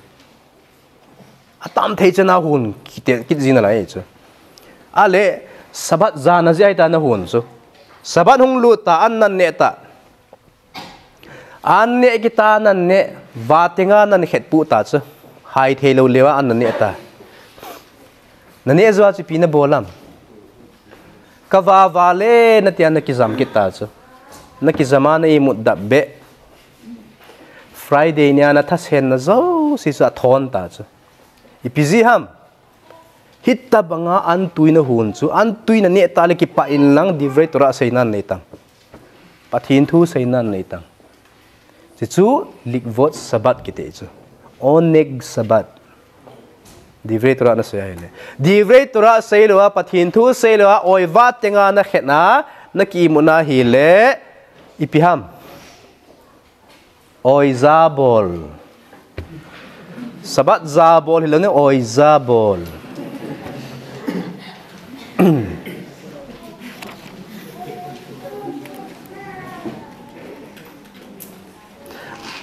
Atam thei chena hon kit, kit ji nalai ahi chu. Ale, Sabbath jana ji ahi ta na hon chu. Sabbath hung lut ta, an nan ne ta. An ne kita nan ne, va tenga nan khet pu ta chu. Hai thei lou leuva an nan ne ta. Na ne jou a chu ipi na bol am. Ka va va le na tia na kijam kit ta chu. Na kijam a na imut dap be. Friday nia na thasen na jouse chu athon ta chu. Ipi ji ham. Hitabanga an tui na hon chu, an tui na ne ta le kipah in lang divrei Torah sei nan nei tang. Pathen thu sei nan nei tang. Chuchu likvot Shabbat kiti chu. Oneg Shabbat. Divrei Torah na sei ahile. Divrei Torah sei lou a, Pathen thu sei lou a, oiva tenga na khet na, na kimu na hile, ipi ham. Oija bol. Shabbat ja bol hilou ne, oija bol.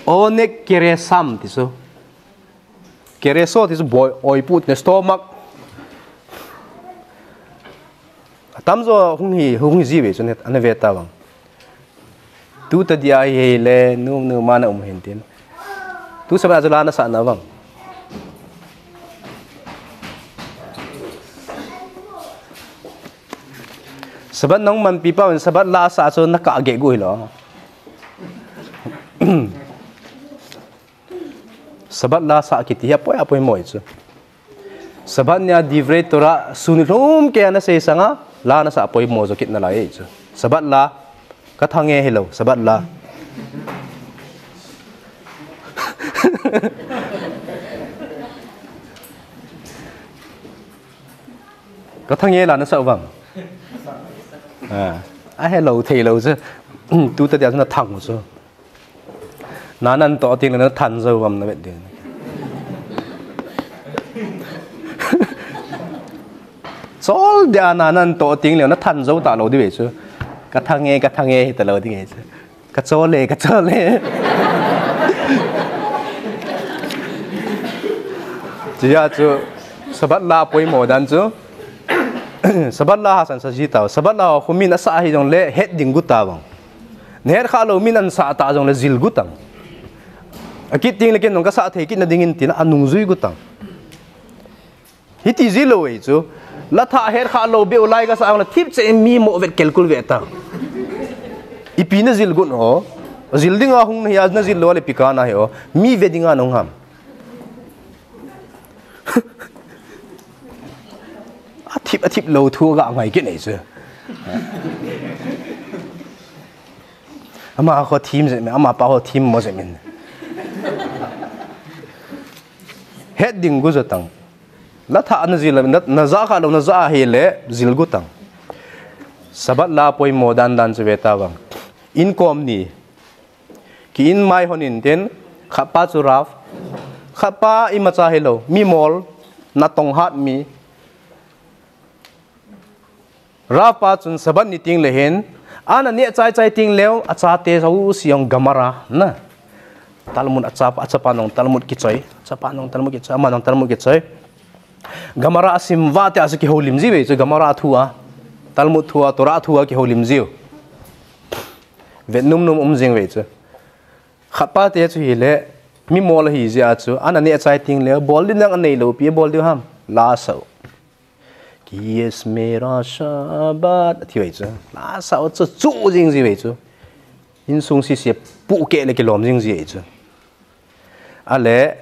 Oneg keresam ti chu. Kereso ti chu boi, oi pu ne stomach. Atam jo hung hi, hung hi ji ve chu ne, ana ve ta vang. Tu ta dia hi le, nu, nu ma na um hin tin. Tu Shabbat a chu la na sa na vang. Shabbat nang man pi pa, Shabbat la sa chu na ka ge gu hi lo. Shabbat la sa kiti hi apoi, apoi mo chu. Shabbat nia divrei Torah sun lhum kei a na sei sanga, la na sa apoi mo jo kit nalai chu. Shabbat la, ka thange hilou, Shabbat la. Ka thange la na sa vang. A, ahelou, thei lou chu. Tu ta dia chu na thang chu. Na nan toh teng le na than jou vang na vet ding. Chol dia na nan toh teng le na than jou ta lou di ve chu. Ka thange, ka thange hi ta lou di nge chu. Ka chole, ka chole. Chia chu Shabbat la poimo dan chu. Sabbath la hasan sa ji tau. Sabbath la khu min asah hi jongle het ding gu tavang. Nahet kha lou min asah ta jongle jil gu tang. Akit ding le ken nong kasah thei kit na dingin tin anung jui gu tang. Hiti jil lou ei chu. La thah het kha lou beu lai kasah jongle thip che mi mo vet kel kul ve ta. Ipi na jil gu no. Jil ding a hung na hi a na jil lou le pi ka na hi o. Mi ve ding a nong ham. Athip athip lou thu ga ngai kit nei chu. Ama kho thim je me, ama pa kho thim mo je min. Het ding gu jo tang. La thah na jil, na, na ja kha lou, na ja hi le jil gu tang. Sabbath la poimo dan dan chu ve tavang. Inkom ni. Ki in mai hon in tin, khat pa chu Rav, khat pa imacha hi lou, mi mol, natong hat mi. Rav pa chun Sabbath ni ting le hin, ana neh chai chai ting leu, achate jouse jong Gemara, na. Talmud acha, achapa nong Talmud kichoi, achapa nong Talmud kichoi, ama nong Talmud kichoi. Gemara asim uva tia chu kihoulim ji ve chu, Gemara thu a, Talmud thu a, Torah thu a kihoulim jiu. Vet num num um jing ve chu. Khat pa te chu hi le, mi mol hi jia chu, ana neh chai ting le, bol ding dang anei lou pi, bol diu ham, la sao. Ki yes mera Shabbat, athi ve chu. La sao chu, chu jing ji ve chu. Insung sisi pu ke le kilom jing ji ve chu. Ale,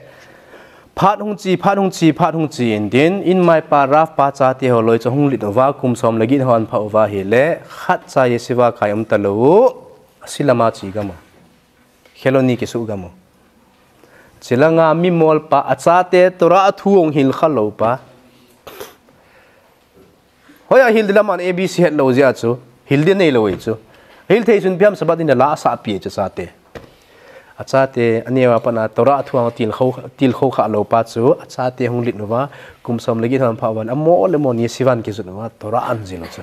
phat hung chi, phat hung chi, phat hung chi in tin, in mai pa Rav pa chate ho loi chu hung lit uva, kum som le get ho an pha uva hi le, khat cha yeshiva kai um ta lou, silama chi gamo. Kheloni kisu gamo. Chilanga mi mol pa, achate Torah thu hung hil kha lou pa. Hoi a hil ding lam an A B C het lou jia chu, hil ding nei lou ei chu. Hil thei chun piam Sabbath in la sa pi chu chate. Achate, aneo a pana Torah thu ang til kho, til kho kha lou pa chu, achate hung lit uva, kum som le get hon pha uva, amo le mo ni sivan kijun uva, Torah an jil chu.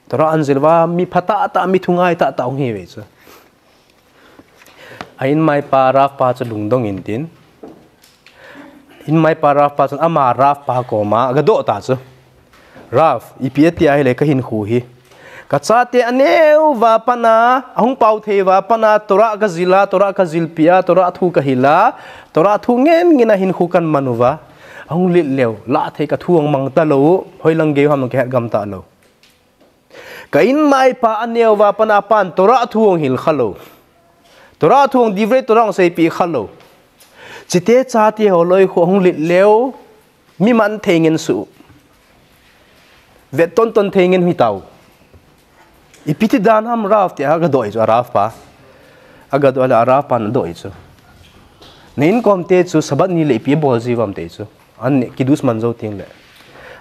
Torah an jil uva, mi pha tah tah, mi thungai tah tah hung hi ve chu. A in mai pa Rav pa chu lungdong in tin. In mai pa Rav pa chun ama Rav pa koma, aga doh ta chu. Rav, ipi ati a hi le ka hinkho hi. Ka chate aneo uva pana, ahung pau thei uva pana, Torah ka jil a, Torah ka jil pi a, Torah thu ka hil a, Torah thu ngen ngen a hinkho kan man uva. Ahung lit leu, la thei ka thu ang mang ta lou, hoi lang gei ham ka het gam ta lou. Ka in mai pa aneo uva pana pan Torah thu ang hil kha lou. Torah thu ang divrei Torah ang seipi kha lou. Chite chate ho loi khu hung lit leu, mi man thei ngen su. Vet ton ton thei ngen hi tau. Ipi ti dan ham Rav ti aga doh chu a Rav pa. Aga doh le a Rav pa na doh chu. Na inkom te chu Sabbath ni le ipi bol ji uvam te chu. An kiddush man jou ting le.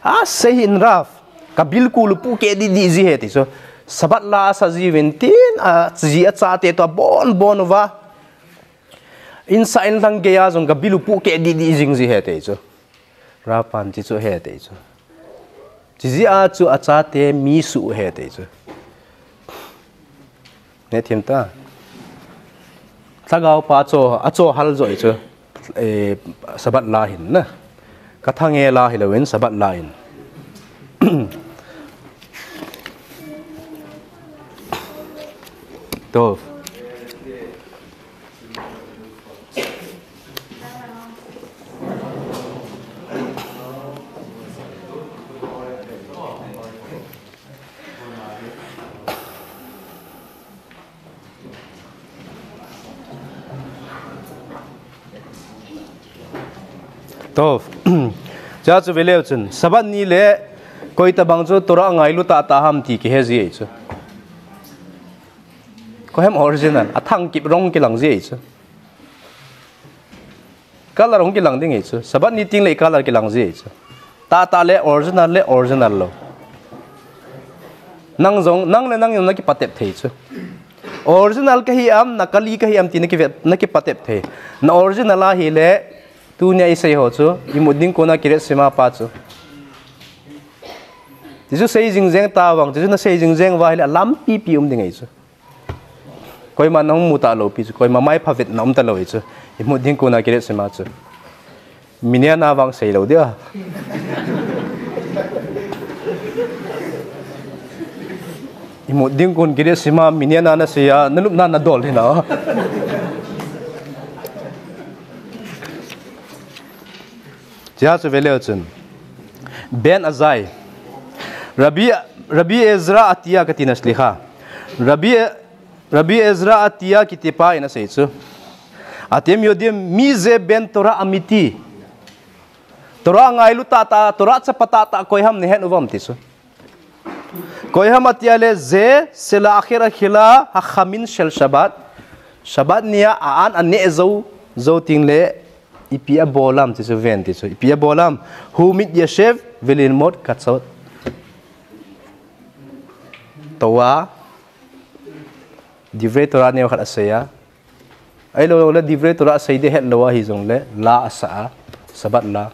A sei in Rav. Ka bil kulu pu ke di di ji he ti chu. Sabbath la sa ji uvin tin a ji a chate to bon bon uva. In sa in lang gei a jong ka bil pu ke di di jing ji he ti chu. Rav pan ti chu he ti chu. Chi ji a chu a chate mi su he ti chu. Ne thim ta. Lhagao pa cho, a cho hal jo chu. Eh, Sabbath la hin na. Ka thange la hi louvin Sabbath la hin. To. To. Cha chu veleu chun. Sabbath ni le koi tabang chu Torah ngailu ta ta ham ti kihe ji chu. Ko hem original. A thang kip rong kilang ji chu. Color hung kilang ding hi chu. Sabbath ni ting le color kilang ji chu. Ta ta le original le original lo. Nang jong, nang le nang jong na kipatep thei chu. Original ka hi am, nakali ka hi am ti na kivet, na kipatep thei. Na original a hi le, tunia i sei ho chu, i mut ding kona kiret sima pa chu. Ti chu sei jing jeng ta vang, ti chu na sei jing jeng uva hi le, a lampi pi um ding hi chu. Koima na hung mu ta lou pi chu, koima mai pha vet na um ta lou hi chu. I mut ding kona kiret sima chu. Minia na vang sei lou dia. Mut ding kun kiri sima minia na na siya, na lup na na dol hina. Chia chu veleu chun. Ben Azai. Rabbi, Rabbi Ezra atia katina sliha. Rabbi, Rabbi Ezra atia kitipa ina sei chu. Atem yodim mi ze ben Torah amiti. Torah ngailu ta ta, Torah chapa ta ta koiham ne hen uvam ti chu. Koiham atia le ze sela akhir akhila hachamin shel Shabbat. Shabbat nia a an a ne zo, zo ting le ipi a bolam ti chu ven ti chu. Ipi a bolam. Hu mit yashev velilmod katsot. Toa. Divrei Torah neo khat asei a. Ai lo le Divrei Torah asei de het lo a hi zong le la asa a. Shabbat la.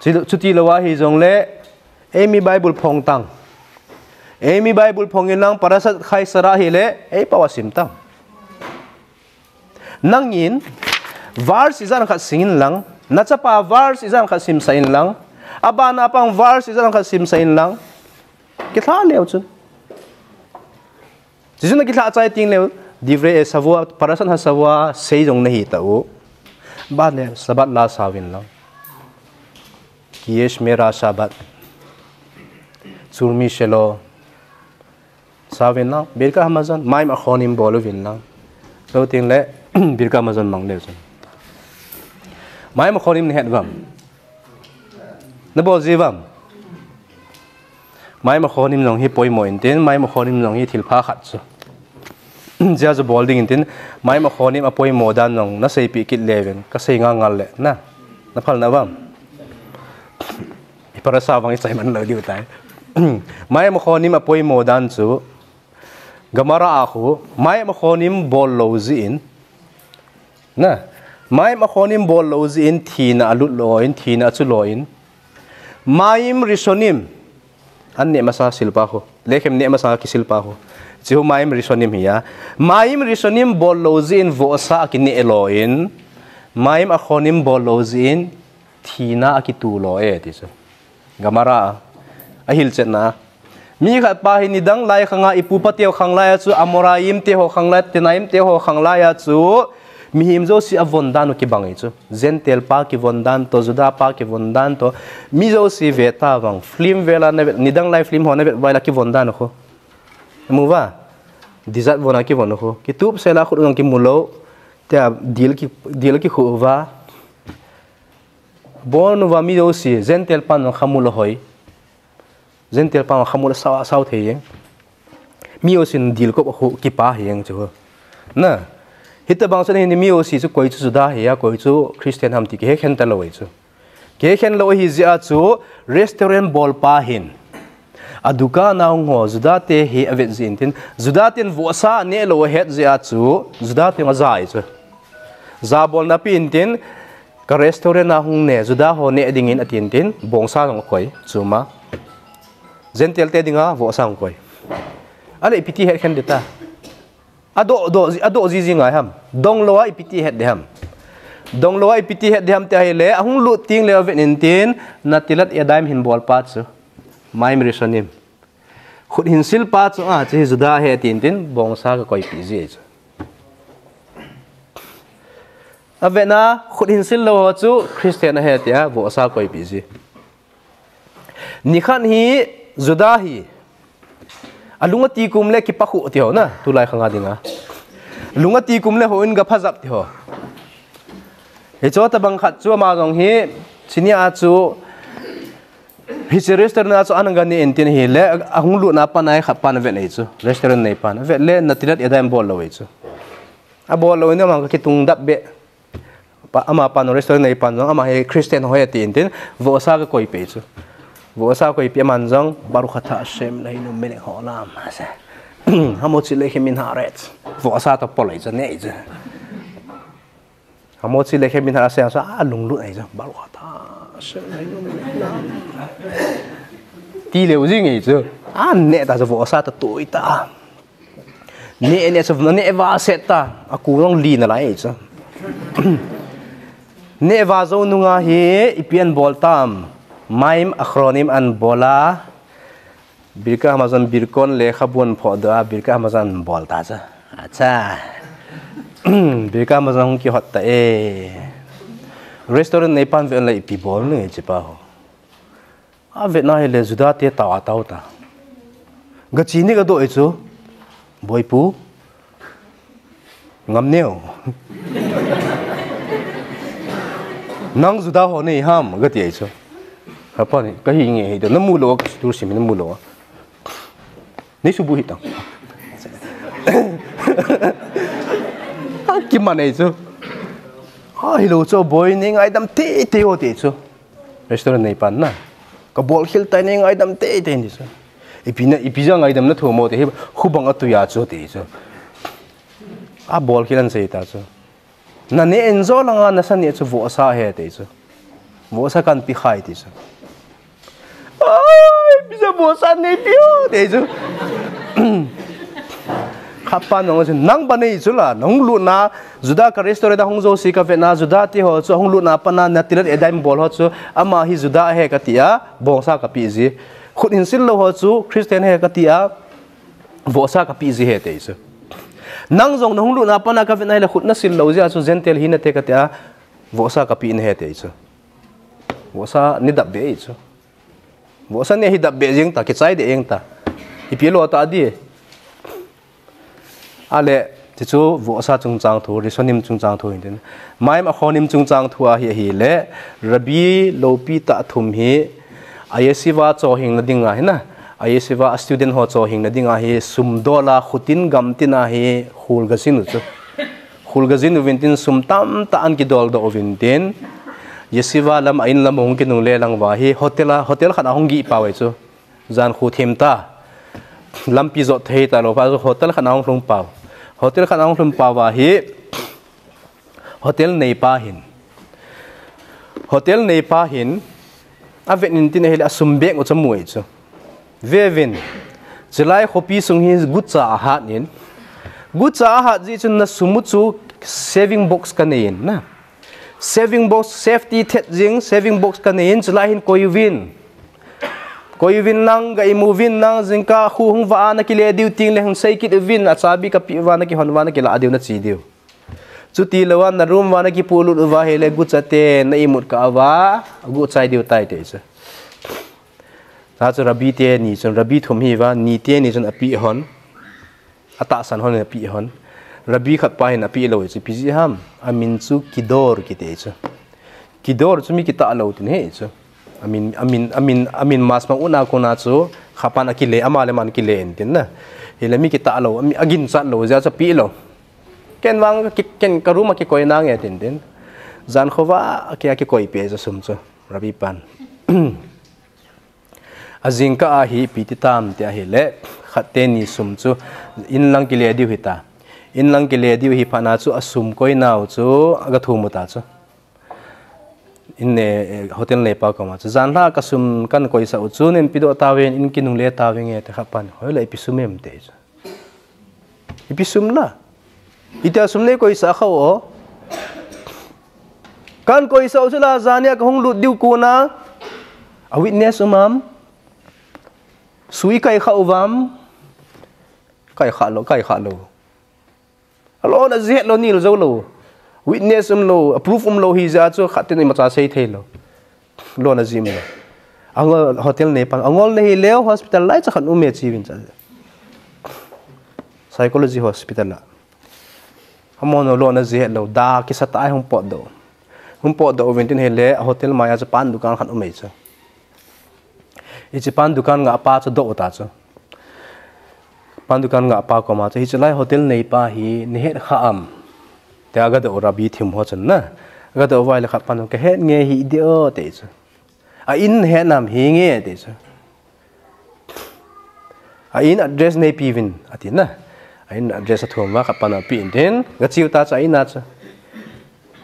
Chuti lo a hi zong le, ei mi Bible phong tang. Ei mi Bible phong in lang parashat khai sara hi le, ei pau asim tang. Nangin, verse izan khat singin lang, na chapa verse izan khat sim sa in lang, abana pang verse izan khat sim sa in lang, kithla leu chun. Jesu na kithla chai ting leu, Divrei e Shavua, parashat ha Shavua, sei zong na hi ta u. Ba le, Shabbat la savin lang. Kiyesh mera Shabbat. Churmi shelo. Savin lang. Birka Hamazon, maim akhonim bolu vin lang. Lo ting le, Birka Hamazon mang leu chun. Maim akhonim ne het vam. Na bol zi vam. Maim akhonim zong hi poimo intin, maim akhonim zong hi thilpha khat chu. Zia zu bol ding intin, maim akhonim apoimo dan zong na seipi kit levin, ka sei nga ngal le, na, na phal na vam. I parasa vang i chai man lo diu tai. Maim akhonim apoimo dan chu, Gemara a khu, maim akhonim bol lo zi in, na, maim akhonim bol lo zi in, thina alut lo in, thina achu lo in, maim rishonim, an ne masa silpa khu. Lekhem ne masa kisilpa khu. Chihu maim rishonim hi a. Maim rishonim bol lo zi in vosa akine lo in. Maim akhonim bol lo zi in thina akitu lo e ti chu. Gemara a. Ahil chetna. Mi khat pa hi nidang lai khanga ipu pa teu khang lai a chu Amoraim te ho khang lai, Tenaim te ho khang lai a chu. Mihim zo si a von dan u kibang i chu. Gentile pa kivon dan to, Juda pa kivon dan to. Mi zo si ve ta vang. Film vela na vet, nidang lai film ho na vet vai la kivon dan u khu. Mu va? Dizat vona kivon u khu. Kitup sela khut ngang kimu lo. Tia dil ki, dil ki khu va. Bon u va mi zo si. Gentile pa nang khamu lo hoi. Gentile pa khamul a sau, sau thei jeng. Mi o sin dil kop a khu kipa hi jeng chu. Na. Hita bang chun hi ni mi o si chu koi chu Juda hi a, koi chu Christian ham ti kihe khen ta lo hi chu. Kihe khen lo hi zia chu restaurant bol pa hin. A dukan a hung ho Juda te hi a vet zi intin. Juda ten vosa ne lo het zia chu. Juda ten a zai chu. Za bol na pi intin. Ka restaurant a hung ne, Juda ho ne dingin a tin tin, bongsa zong a koi, chuma. Gentile te dinga, vosa hung koi. Ale ipiti het khen dita. Ado, do, ado zizi ngai ham. Dong lo a ipiti het de ham. Dong lo a ipiti het de ham te ahile, ahung lut ting le a vet in tin, Natilat Yadayim hin bol pa chu. Maim rishonim. Khut hin sil pa chu a, chu hi Juda he tin tin, bongsa ka koi pi zi chu. A vena, khut hin sil lo ho chu Christian a he tia, vosa koi pi zi. Nikhan hi Juda hi. A lunga ti kum le kipa khu ti ho na, tulai khanga dinga. Lunga ti kum le ho in ga phazap ti ho. Hi cho ta bang khat chu ama zong hi, chini a chu, Hi chu restaurant a chu an ga ni in tin hi le, a hung lut na pa nai khat pan vet nei chu. Restaurant nei pan. Vet le Natilat Yadayim bol lo ei chu. A bol lo in ama ka kitung dap be. Pa, ama pan restaurant nei pan zong, ama hi Christian ho ya ti in tin, vosa ka koi pe chu. Vosa koi pe man zong, Baruch ata Hashem Eloheinu melech haolam. Ase. Hamotzi lechem min haaretz. Vosa ta pol ei chu nei chu. Hamotzi lechem min haaretz a lunglut ei chu. Baruch ata Hashem Eloheinu melech haolam. Ti leu zing ei chu. A ne ta chu vosa ta tui ta. Ne ne chu ne va set ta. A ku long li na lai ei chu. Ne va zo nunga hi ipi an bol tam. Maim Achronim an bol a. Birkat Hamazon birkon le khabun phoh doh a Birkat Hamazon bol ta cha. Acha. Birkat Hamazon hung kihot ta e. Restaurant neipan ve le ipi bol ne chi pa ho. A ve na hi le Juda te tao a tao ta. Ga chi ni ga doh e chu. Boipu. Ngam neo. Nang Juda ho nei ham, ga ti ai chu. Hapa ni, ka hi nge hi, na mu lo, ka tur sim na mu lo. Nei su bu hi tang. Ki man ai chu. Ha, hi lo chu, boi, nei ngaidam te te o te chu. Restaurant neipan na. Ka bol khel tai, nei ngaidam te te ni chu. Ipi na, ipi ja ngaidam na thu mo te hi, khu bang a tu ya chu te chu. A bol khel an sei ta chu. Na ne en jo langa na sa ne chu vohsa he te chu. Vohsa kan pi khai te chu. Ai, ipi ja vohsa nei pi o te chu. Kha pa nong chu nang ba nei chu la, nong lu na, Juda ka restaurant a hung jo si ka ve na, Juda te ho chu hung lu na pa na, na tilat e daim bol ho chu, ama hi Juda he ka ti a, bongsa ka pi ji. Khut hin sil lo ho chu, Christian he ka ti a, vohsa ka pi ji he te chu. Nang jong na hung lu na pa na ka ve na hi la khut na sil lo ji a chu, Gentile hi na te ka ti a, vohsa ka pi na he te chu. Vohsa ni dap be chu. Vohsa ni hi dap be jing ta, ki chai de eng ta. Ipi lo ta di. A le, ti chu vohsa chungchang thu, Rishonim chungchang thu hin tin. Maim Achronim chungchang thu a hi, hi le, Rabbi lopi ta thum hi, a yeshiva cho hing na ding a hi na. A yeshiva a student ho cho hing na ding a hi, sum dol a, khutin gamtin a hi, khul ga sin u chu. Khul ga jin u vin tin sum tam ta an ki dol doh u vin tin. Yeshiva lam a in lam hung ki nung le lang va hi hotel a, hotel khat a hung gi pau ai chu. Jan khu thim ta. Lampi jot thei ta lo pa chu hotel khat a hung hlung pau. Hotel khat a hung hlung pau va hi hotel nei pa hin. Hotel nei pa hin a vet in tin a hi le a sum bek u chu mu ai chu. Ve vin, chilai khopi sung hi gucha a hat in. Gucha a hat ji chun na sum u chu saving box ka nei in na. Saving box, safety thet jing, saving box ka nei in, chilai hin koi u vin. Koi u vin lang, ga imu vin lang, jingkah khu hung va a na ki le diu ting le hung sei kit u vin, a chabi ka pi va na ki hon va na ki la diu na chi diu. Chuti lo a na room va na ki pu lut u va hi le gucha te na imut ka va, guchai diu tai te chu. Ta chu Rabbi te ni chun, Rabbi thum hi va, ni te ni chun a pi hon. A tahsan hon a pi hon. Rabbi khat pa hin a pi lo chu, pi ji ham, a min chu Kidor ki te chu. Kidor chu mi ki ta lo tin he chu. A min, a min, a min, a min mas ma una kona chu, kha pan a ki le, ama le man ki le in tin na. Hi le mi ki ta lo, a mi, a gin chat lo, ja chu pi lo. Ken vang ki, ken ka room a ki koi na nge tin tin. Jan kho va, a ki, a ki koi pe chu sum chu. Rabbi pan. A jingkah a hi pi ti tam ti a hi le, khat te ni sum chu in lang ki le diu hi ta. In lang ki le diu hi pha na chu a sum koi nau chu a ga thum u ta chu. In ne, eh, hotel nei pa koma chu. Jan la ka sum kan koi sa u chu nen pi doh ta vin in ki nung le ta vin nge te kha pan. Hoi le pi sum em te chu. Ipi sum la. Ita sum nei koi sa kha o. Kan koi sa u chu la jan a ka hung lut diu kona. A witness um am. Sui kai kha u vam. Kai kha lo, kai kha lo. A lo na jet lo nil zo lo. Witness um lo, a proof um lo hi ja chu khat te ni ma cha sei thei lo. Lo na jim lo. Angol hotel nei pan, angol na hi leo hospital lai cha khan um e chi vin cha. Psychology hospital la. Amo no lo na ji het lo, da ki sa tai hung pot do. Hung pot do vin tin hi le, hotel mai a cha pan dukan khan um e cha. I chi pan dukan nga pa cha do ta cha. Pan dukan nga pa koma cha, hi chi lai hotel nei pa hi, ni het kha am. Te a ga do Rabbi thim ho chan na. A ga do vai le kha pan ka het nge hi de o te cha. A in het nam hi nge te cha. A in address nei pi vin, a ti na. A in address a thum va kha pan a pi in tin, ga chiu ta cha a in a cha.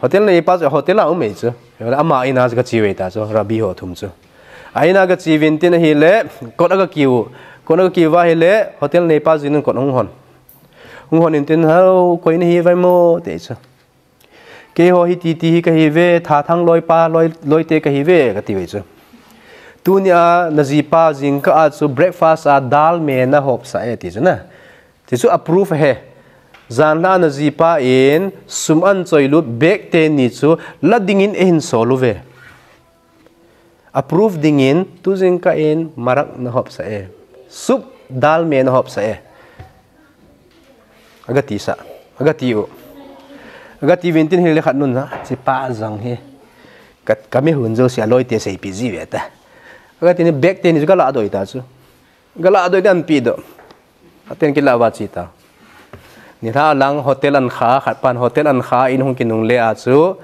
Hotel nei pa cha hotel a um e cha. Ama in a cha ga chiu e ta cha, Rabbi ho thum cha. A in a ga chi vin tin hi le, kot a ga kiu. Kot a ga kiu va hi le, hotel nei pa jin kot hung hon. Hung hon in tin hau, koi na hi vai mo, te cha. Kei ho hi ti ti hi ka hi ve, tha thang loi pa, loi, loi te ka hi ve, ka ti ve chu. Tunia najipa jingkah a chu breakfast a dal me nahopsah e ti chu na. Ti chu approve ahi. Janhi a najipa in sum anchoilut bag teni chu la dingin eihin sol uve. Approve dingin tujingkah in marak nahopsah e. Soup dal me nahopsah e. Agati sa. Agati u. Agati vin tin hile khat nun na. Chipa jong hi. Ka, ka mihun jouse aloite seipeh ji ve ta. Agati ni bag teni chu kala doi ta chu. Kala doi dan pi do. Aten kila va chi ta. Nilhah lang hotel an kha, khat pan hotel an kha, in hung kinungle a chu,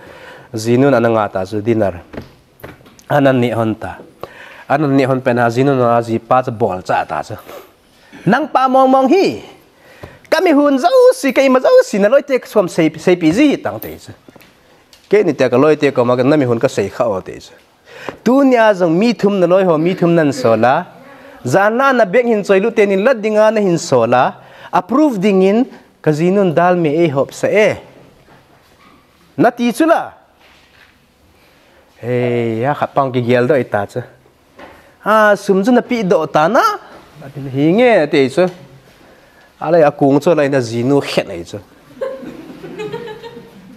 jinun ana nga ta chu dinner. Ana neh hon ta. Ana neh hon pen a jinun a jipa chu bol cha ta chu. Nang pa mong mong hi. Ka mihun jouse, ka ima jouse, naloite som sei, seipeh ji tang te chu. Keini te ka loite koma ka na mihun ka sei kha o te chu. Tunia jong mi thum naloi ho, mi thum nan sol a. Janhi a na bag hin choilut teni la dinga nahin sol a. Approve dingin ka jinun dal me eihopsah e. Nati chu la. Hei, a khat pan kigel doh ta chu. A, sum chu napeh doh ta na. Hi nge te chu. Alai akung chu lai na jinu khen ai chu.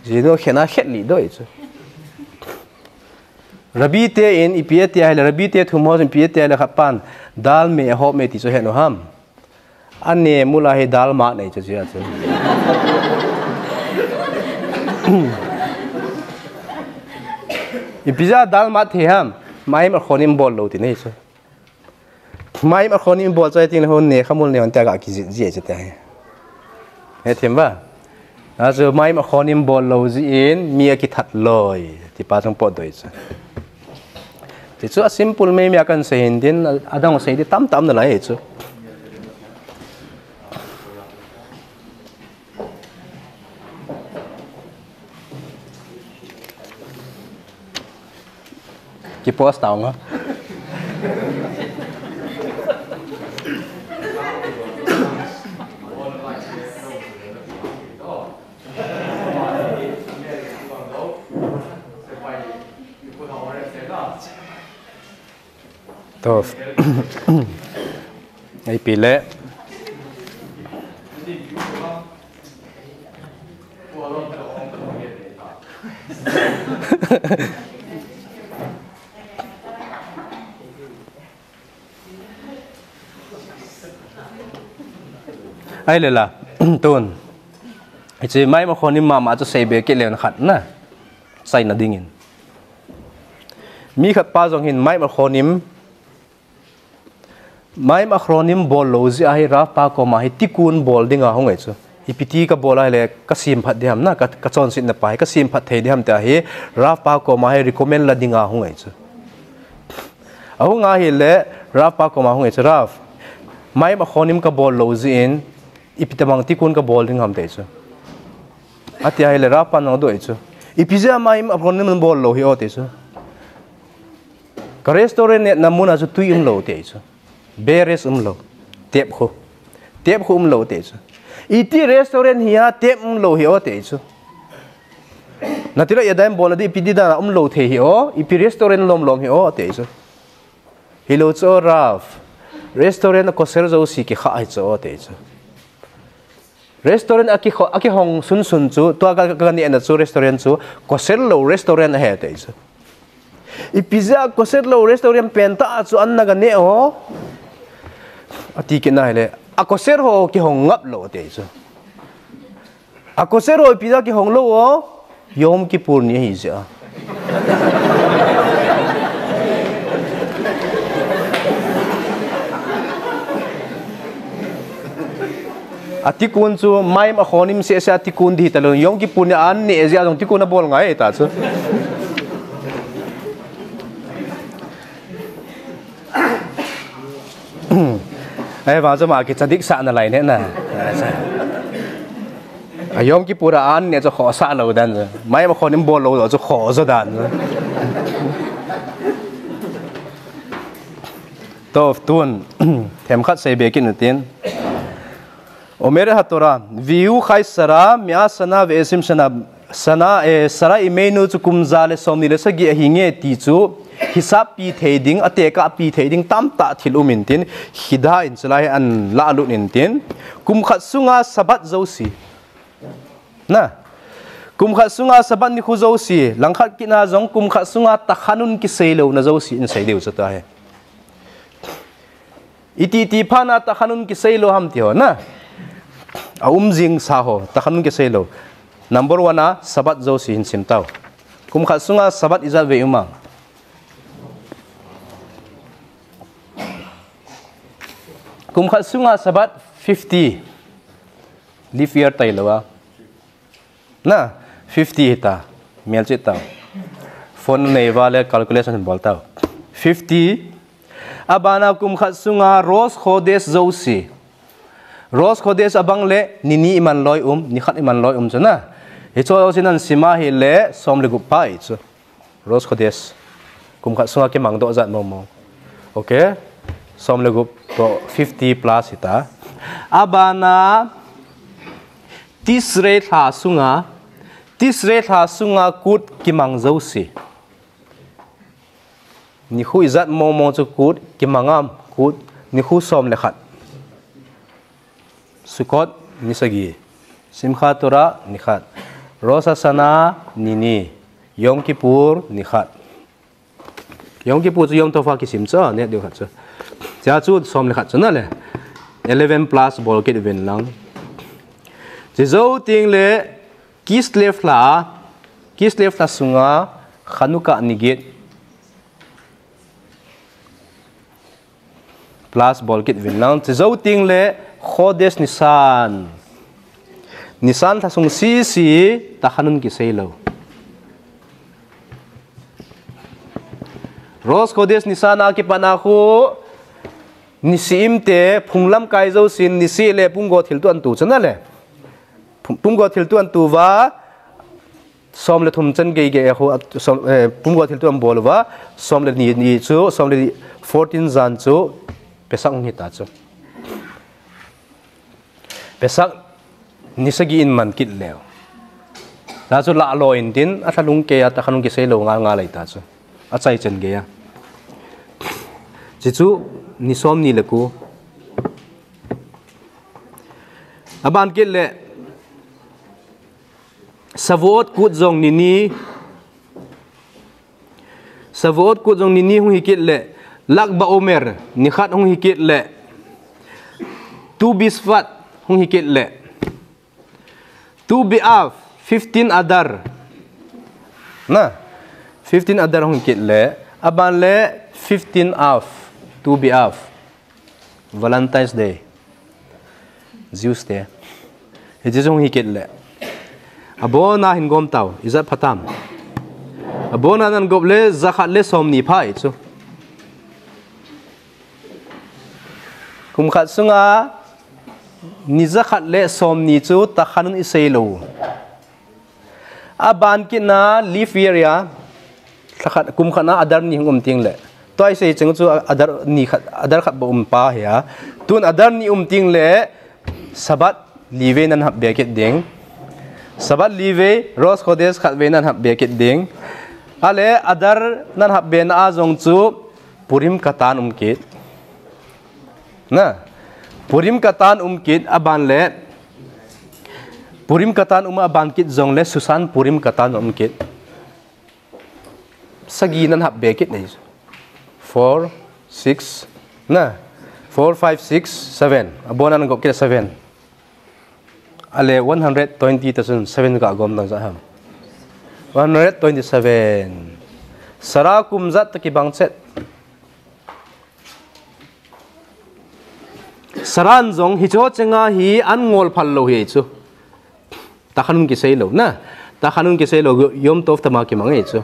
Jinu khen a khen li doh chu. Rabbi te in ipi ati ahile, Rabbi te thum ho ipi ati ahile khat pan dal me ahop me ti chu he nu ham. Ane mula hi dal mat nei chu chia chu. Ipi ja dal mat the ham. Mayim Achronim bol lou ti nei chu. Mayim Achronim bol chai tin hon ne khamul ne hon ta ga kijit ji chu ta he. He them ba. Achu Mayim Achronim bol lou jin mi akithat loi. Ti pa chung pot doi chu. Ti chu a simple mai mai a kan sei hin tin, adang sei di tam tam nalai chu. Ki post tao nga. To. Ei pi le. Ai le la, tun. Hiche Mayim Achronim mama chu sei be kit le khat na. Sai na dingin. Mi khat pa jong hin Mayim Achronim Mayim Achronim bol lou jeh a hi Rav pa koma hi tikkun bol dinga hung e chu. Ipi ti ka bol a hile ka sem phat diham na, ka, ka chonsetna pa hi ka sem phat thei diham tia hi Rav pa koma hi recommend la dinga hung e chu. Ahung a hile Rav pa koma hung e chu, Rav, Mayim Achronim ka bol lou jeh in ipi tabang tikkun ka bol ding ham te chu. Ati ahile Rav pan jong adoh e chu. Ipi jeh a Mayim Achronim bol lou hi o te chu. Ka restaurant netna mun a chu tui umlou te chu. Beres umlou. Tep khu. Tep khu umlou te chu. Iti restaurant hi a tep umlou hi o te chu. Natila ya daim bol a di ipi di dan a umlou thei hi o. Ipi restaurant lom lom hi o te chu. Hilou chu o Rav. Restaurant a kosher jouse kikha hi chu o te chu. Restaurant a kikho-, a kihong sun sun chu, tua ka, ka, ka nehna chu restaurant chu, kosher lou restaurant ahi te chu. Ipi jeh a kosher lou restaurant pen tah chu an na ka neh o. Ati kit na hile, a kosher ho kihong ngap lou te chu. A kosher ho ipi jeh a kihong lou o. Yom Kippur ni ahi jeh a. A tikkun chu Mayim Achronim seh seh a tikkun di talou, Yom Kippur ni an neh jeh a jong tikkun abol ngai ta chu. Ahivang chu ama kithadik sah nalai ne na. A Yom Kippur a an neh chu khohsah lou dan chu. Mayim Achronim bol lou chu khoh jo dan chu. To tun, themkhat sei be kit nu tin. Omer HaTorah, Vihu Chai Sarah, Mea Shana Ve'eshrim Shana, Shana, eh, Sarah Imeinu chu kum ja le som ni le sagi ahi nge ti chu, hisap pi thei ding, atekah pi thei ding tamtah thil um intin, hidin chulai hi ahin lalut intin, kum khat sunga Sabbath jouse. Na. Kum khat sunga Sabbath nikho jouse, langkhat kit a jong kum khat sunga tachanun kiseilouna jouse ahin sei diu chu tua hi. Iti iti phat a tachanun kiseilou ham ti ho na. Aum jing sa ho, tachanun kiseilou. Number one a, Sabbath jouse hin sim tau. Kum khat sunga Sabbath ijat vei um am? Kum khat sunga Sabbath fifty. Leap year tailou a. Na, fifty hita. Melchih tau. Phone nei uva le calculation bol tau. Fifty. Abana kum khat sunga Rosh Chodesh jouse. Rosh Chodesh abang le ni ni iman loi um, ni khat iman loi um chu na. Hicho jouse nahin sim a hile som le gup pha ahi chu. Rosh Chodesh. Kum khat sunga kimang doh jat mong mong. Okay? Som le gup toh fifty plus hita. Abana Tishrei lha sunga, Tishrei lha sunga kut kimang jouse. Nikho ijat mong mong chu kut kimang am, kut nikho som le khat. Sukkot ni sagi. Simchat Torah ni khat. Rosh Hashanah ni ni. Yom Kippur ni khat. Yom Kippur chu Yom Tov a kisim chu, neh diu khat chu. Chua chu som le khat chu na le. Eleven plus bol kit uvin lang. Chujou teng le Kislev lha, Kislev lha sunga Chanukah ni get. Plus bol kit uvin lang. Chujou teng le Chodesh Nisan. Nisan lha sung sese tachanun kiseilou. Rosh Chodesh Nisan a kipat a khu Nesi'im te phung lamkai jousen Nesi le pumgo thilto ahin tu chu na le. Pum-, pumgo thilto ahin tu uva, som le thum chan gei gei a khu, som, eh, pumgo thilto ahin bol uva, som le ni, ni chu, som le ni, fourteen jan chu, Pesach hung hita chu. Pesach ni sagi in man kit leu. Chua chu lah lou intin, alhalung kei a tachanun kiseilou ngal ngal ahi ta chu. Achai chan gei a. Chuchu ni som ni le ko. Aban kit le, Shavuot kut jong ni ni. Shavuot kut jong ni ni hung hi kit le. Lag BaOmer ni khat hung hi kit le. Tu Bishvat hung hi kit le. Tu B'Av, fifteen Adar. Na, fifteen Adar hung hi kit le. Aban le fifteen Av, Tu B'Av. Valentine's Day. Jews te. Hiche jong hi kit le. Abona hin gom tau, ijat pha tam. Abona nan gop le, jakhat le somni pha ahi chu. Kum khat sunga, ni jakhat le somni chu tachanun isei lou. Aban kit na leap year a, lhakhat, kum khat na Adar ni hung um teng le. Tua isei cheng chu Adar ni khat, Adar khat bou um pa hi a. Tun Adar ni um teng le, Sabbath li vei nan hap be kit ding. Sabbath li vei, Rosh Chodesh khat vei nan hap be kit ding. Ale Adar nan hap be na a jong chu Purim Katan um kit. Na, Purim Katan um kit aban le, Purim Katan um aban kit jong le Susan Purim Katan um kit. Sagi nan hap be kit nei. Four, six, na. Four, five, six, seven. Abona nan gop kit seven. Ale one hundred twenty thousand seven ka gom dang ja ham. One hundred twenty-seven. Sarah kum jat toh kibang chet. Sarah in jong hiche ho chenga hi an ngol phal lou hi chu. Tachanun kisei lou na. Tachanun kisei lou Yom Tov tama kimang hi chu.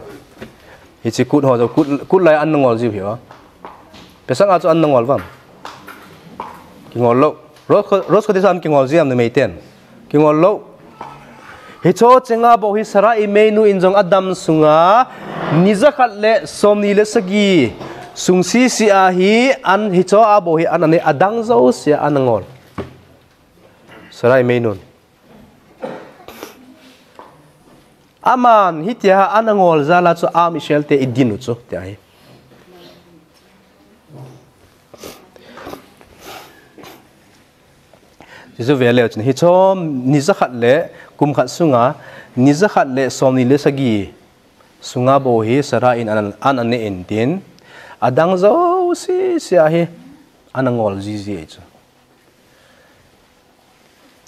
Hiche kut ho jong kut, kut lai an ngol jiu hi o. Pesach a chu an ngol vam. Kingol lou. Rosh, Rosh Chodesh a kingol ji am numei ten. Kingol lou. Hiche ho chenga bou hi Sarah imeinu in jong adam sunga ni jakhat le somni le sagi sung sese a hi an hiche ho a bou hi an anei adang jouse a an ngol. Sarah imeinun. Aman hitia an ngol jal a chu Am Israel te idin u chu tia hi. Hichu ve leu chun, hichu ni jakhat le kum khat sunga, ni jakhat le somni le sagi sunga bou hi Sarah in an, an ane intin, adang jouse, se ahi, an angol jiji ahi chu.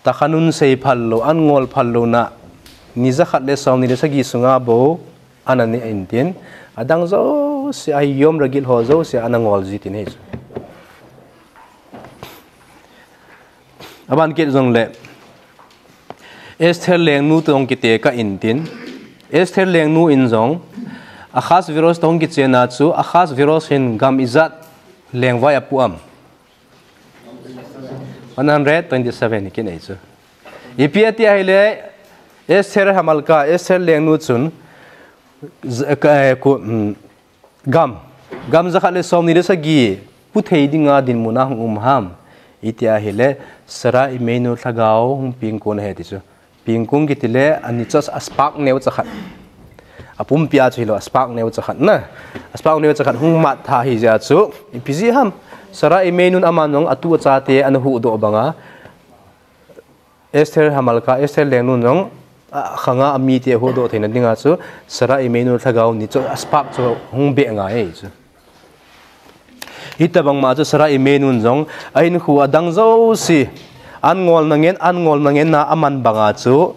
Takhanun sei phal lou, an ngol phal louna, ni jakhat le somni le sagi sunga bou, an ane intin, adang jouse ahi, yom ragil ho jouse an angol ji tin ahi chu. Aban kit jongle, Esther lengnu toh hung kitekah intin, Esther lengnu in jong, Ahasuerus toh hung kichen a chu, Ahasuerus hin gam ijat lengvai apu am? One hundred twenty-seven kinei chu. Ipi ati ahile, Esther Hamalka, Esther lengnu chun, z-, ka, eh, ku, mm, gam, gam jakhat le somni le sagi, pu thei dinga dinmun a hung um ham? Iti ahile, Sarah Imeinu lhagao hung pengkon ahi ti chu. Pengkon kiti le, ani chu a spark neo chakhat. Apumpi a chu hilou, a spark neo chakhat na. A spark neo chakhat hung mat tha ahi jeh a chu, ipi jeh ham? Sarah Imeinun aman jong atu achate ana huhdoh banga, Esther Hamalka, Esther lengnun jong, a, khanga amite huhdoh theina dinga chu, Sarah Imeinu lhagao ni chu a spark chu hung beh ngai ahi chu. Hitabang ma chu Sarah Imeinun jong, ahinkho adang jouse, an ngolna ngen, an ngolna ngen na aman banga chu,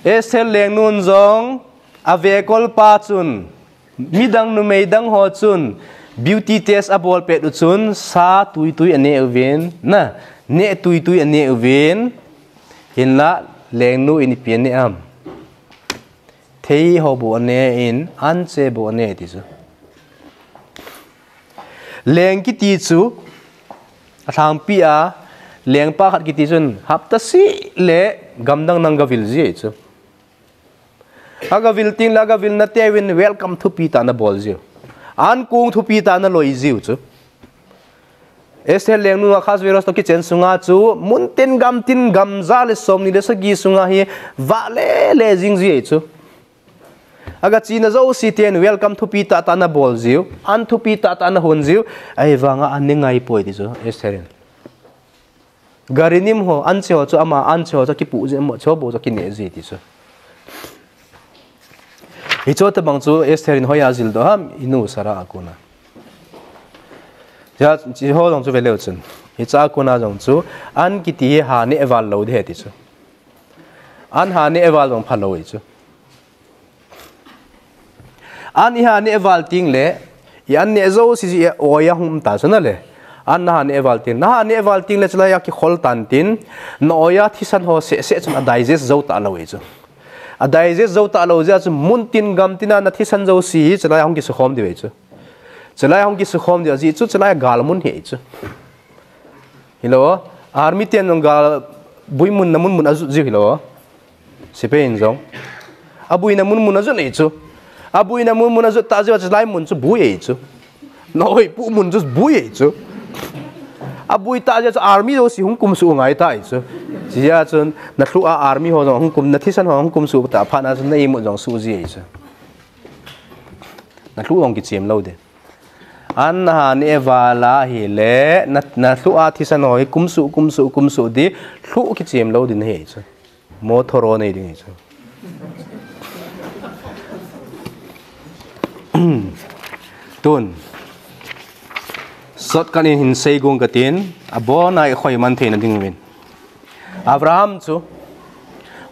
Esther lengnun jong, avekol pa chun, midang numei dang ho chun, beauty test abol pet u chun, sa tuitui ane uvin, na, neh tuitui ane uvin, hinla, lengnu in ipi ane am? Thei ho bou ane in, anche bou ane ti chu. Leng kiti chu, alhangpi a, lengpa khat kiti chun, hapta seh le gamdang nang gavil ji chu. Agavil teng le, agavilna teuvin welcome thupi tah ana bol jiu. Ankong thupi tah ana loi jiu chu. Esther lengnu Ahasuerus toh kichen sunga chu, mun tin gam tin gam ja le somni le sagi sunga hi, vah le le jing ji ahi chu. Agachena jouse ten welcome thupi tah tah ana bol jiu, an thupi tah tah ana hon jiu, ahivanga an ne ngai poi ti chu, Esther in. Garinim ho, anche ho chu ama, anche ho chu kipu ji, amaho bou chu kine ji ti chu. Hichu tabang chu Esther in hoiya jildoh ham, inu Sarah a kona. Hiche, hiche ho jong chu ve leu chun. Hiche a kona jong chu, an kiti hi ha neh val lou ding ahi ti chu. An ha neh val jong phalou ahi chu. An iha neh val teng le, i an neh jouse chu i oi a hung um ta chu na le. An naha neh val teng, naha neh val teng le chulai a kikhol tan tin, na oi a thisan ho seh seh chun a digest jou talou ahi chu. A digest jou talou jeh a chu mun tin gam tin a na thisan jouse hi chulai a hung kisukhom diu ahi chu. Chulai a hung kisukhom diu ajeh chu chulai a gal mun hi ahi chu. Hilou, army ten jong gal bui mun na mun mun ajot jiu hilou. Sepai in jong. Abuina mun mun ajot ahi chu. Abuina mun mun ajot tah jeh a chulai mun chu bui ahi chu. Na oi pu mun chu bui ahi chu. Abui tah jeh a chu army jouse hung kumsuh ngai ta ahi chu. Hijeh a chun na lhuh a army ho jong hung kum, na thisan ho hung kumsuh tah phat na chun na imut jong suh ji ahi chu. Na lhuh jong kichem lou ding. An naha neh val ahile, na, na lhuh a thisan ho hi kumsuh, kumsuh, kumsuh ding, lhuh kichem lou ding ahi chu. Motor o nei ding ahi chu. Tun. Shortcut in hin sei gung katin, abon a i khoi man theina ding uvin. Abraham chu,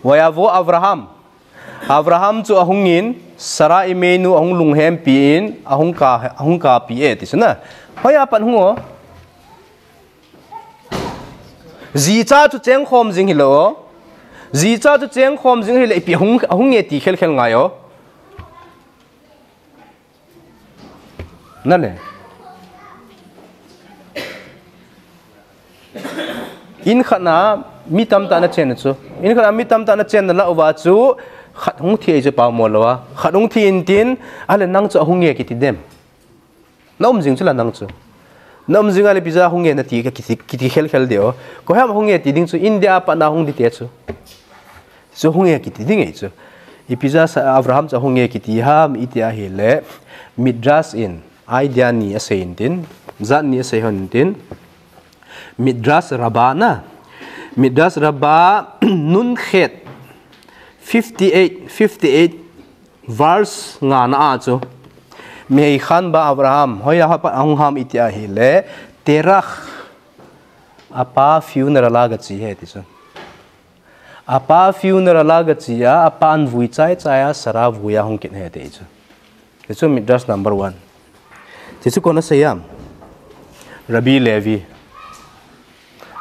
vaiya vo Abraham. Abraham chu ahung in, Sarah imeinu ahung lunghempi in, ahung ka, ahung kapi e ti chu na. Hoiya pat hung o. Jicha chu chengkhom jing hilou o. Jicha chu chengkhom jing hile ipi ahung, ahung e ti khelkhel ngai o. Na le. In khat na mi tamtah na chen chu. In khat na mi tamtah na chen na lah uva chu khat hung thi chu pao mo lou a. Khat hung thi in tin, ale nang chu ahung e kiti dem. Na um jing chu la nang chu. Na um jing a le ipi jeh a hung e nati ka kiti, kiti khelkhel ding o. Koiham hung e ti ding chu India a pat na hung ding te chu. Chu hung e kiti ding e chu. Ipi jeh a Abraham chu hung e kiti ham iti ahile Midrash in idea ni asei in tin, jat ni asei hon in tin. Midrash Rabbah na, Midrash Rabbah Nun Chet fifty-eight, fifty-eight verse nga na a chu, Meikhan ba Abraham, hoiya pat ahung ham iti ahile, Terach, apa funeral a gache ahi ti chu. Apa funeral a gache a, apa an vui chai chai a, Sarah vui a hung kit ahi ti chu. Ti chu Midrash number one. Ti chu koi in asei ham? Rabbi Levi.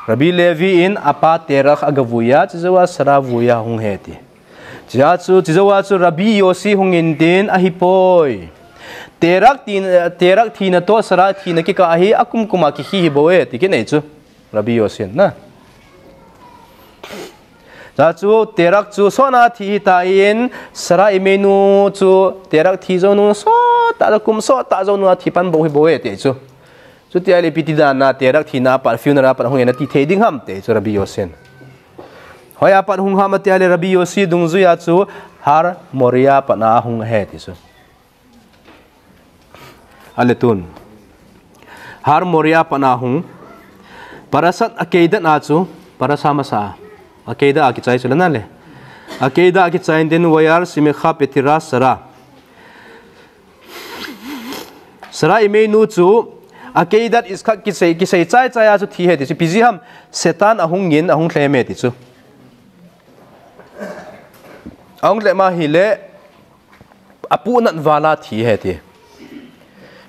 Rabbi Levi in apa Terach agavui a, chujou a Sarah vui a hung ahi ti. Chujou chu, chujou a chu Rabbi Yossi hung in tin ahipoi. Terach thi, Terach thina toh Sarah thina kikah hi akum kum a kihi hi bou e, ti kinei chu. Rabbi Yossi in na. Chujou chu Terach chu sot a thi hitan, Sarah imeinu chu Terach thi jou nung sot a, kum sot a jou nung a thi pan bou hi bou e ti chu. Chuti ahile ipi ti dan a Terach thina a pat funeral a pat hung in ati thei ding ham ti chu Rabbi Yossi in. Hoiya pat hung ham ati ahile Rabbi Yossi dungjui a chu Har Moriah a pat ahung ahi ti chu. Ale tun. Har Moriah a pat ahung. Parashat Akedah a chu, parasha masa. Akedah a kichai chu la na le. Akedah a kichai in tin Vayar Shimcha Petira Sarah. Sarah imeinu chu Akedah Yitzchak kisei, kisei chai chai a chu thi ahi ti chu ipi jeh ham? Satan ahung in, ahung lhem e ti chu. Ahung lhem ahile, apuhnat val a thi ahi ti.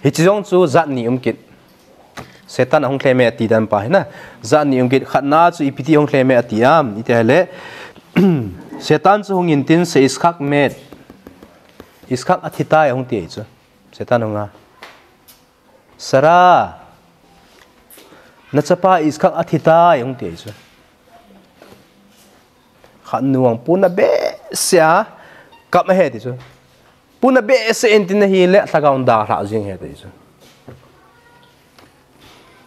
Hiche jong chu jat ni um kit. Satan ahung lhem e ati dan pa hi na. Jat ni um kit, khatna chu ipi ti ahung lhem e ati ham iti ahile, Satan chu hung in tin Yitzchak met. Yitzchak athi tai ahung ti ahi chu. Satan hung a. Sarah, nachapa Yitzchak athi tai ahung ti ahi chu. Khat nu ang puna behseh a kap ahi ti chu. Puna behseh in tin ahile lhagao dalha jing ahi ti chu.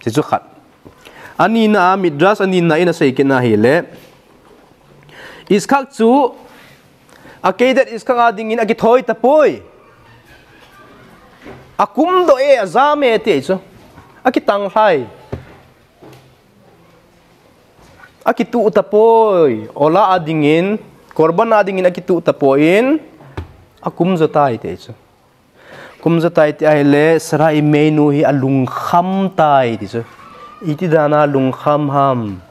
Ti chu khat. Anina a Midrash anina in asei kit na ahile, Yitzchak chu Akedah Yitzchak a dingin akithoi tapoi. Akum doh e, ajam e ti ahi chu. Akitang lhai. Akituh tapoi, olah a dingin, korban a dingin akituh tapon, akum jo tai ti ahi chu. Kum jo tai ti ahile, Sarah imeinu hi alungkham tai ti chu. Iti dan a lungkham ham.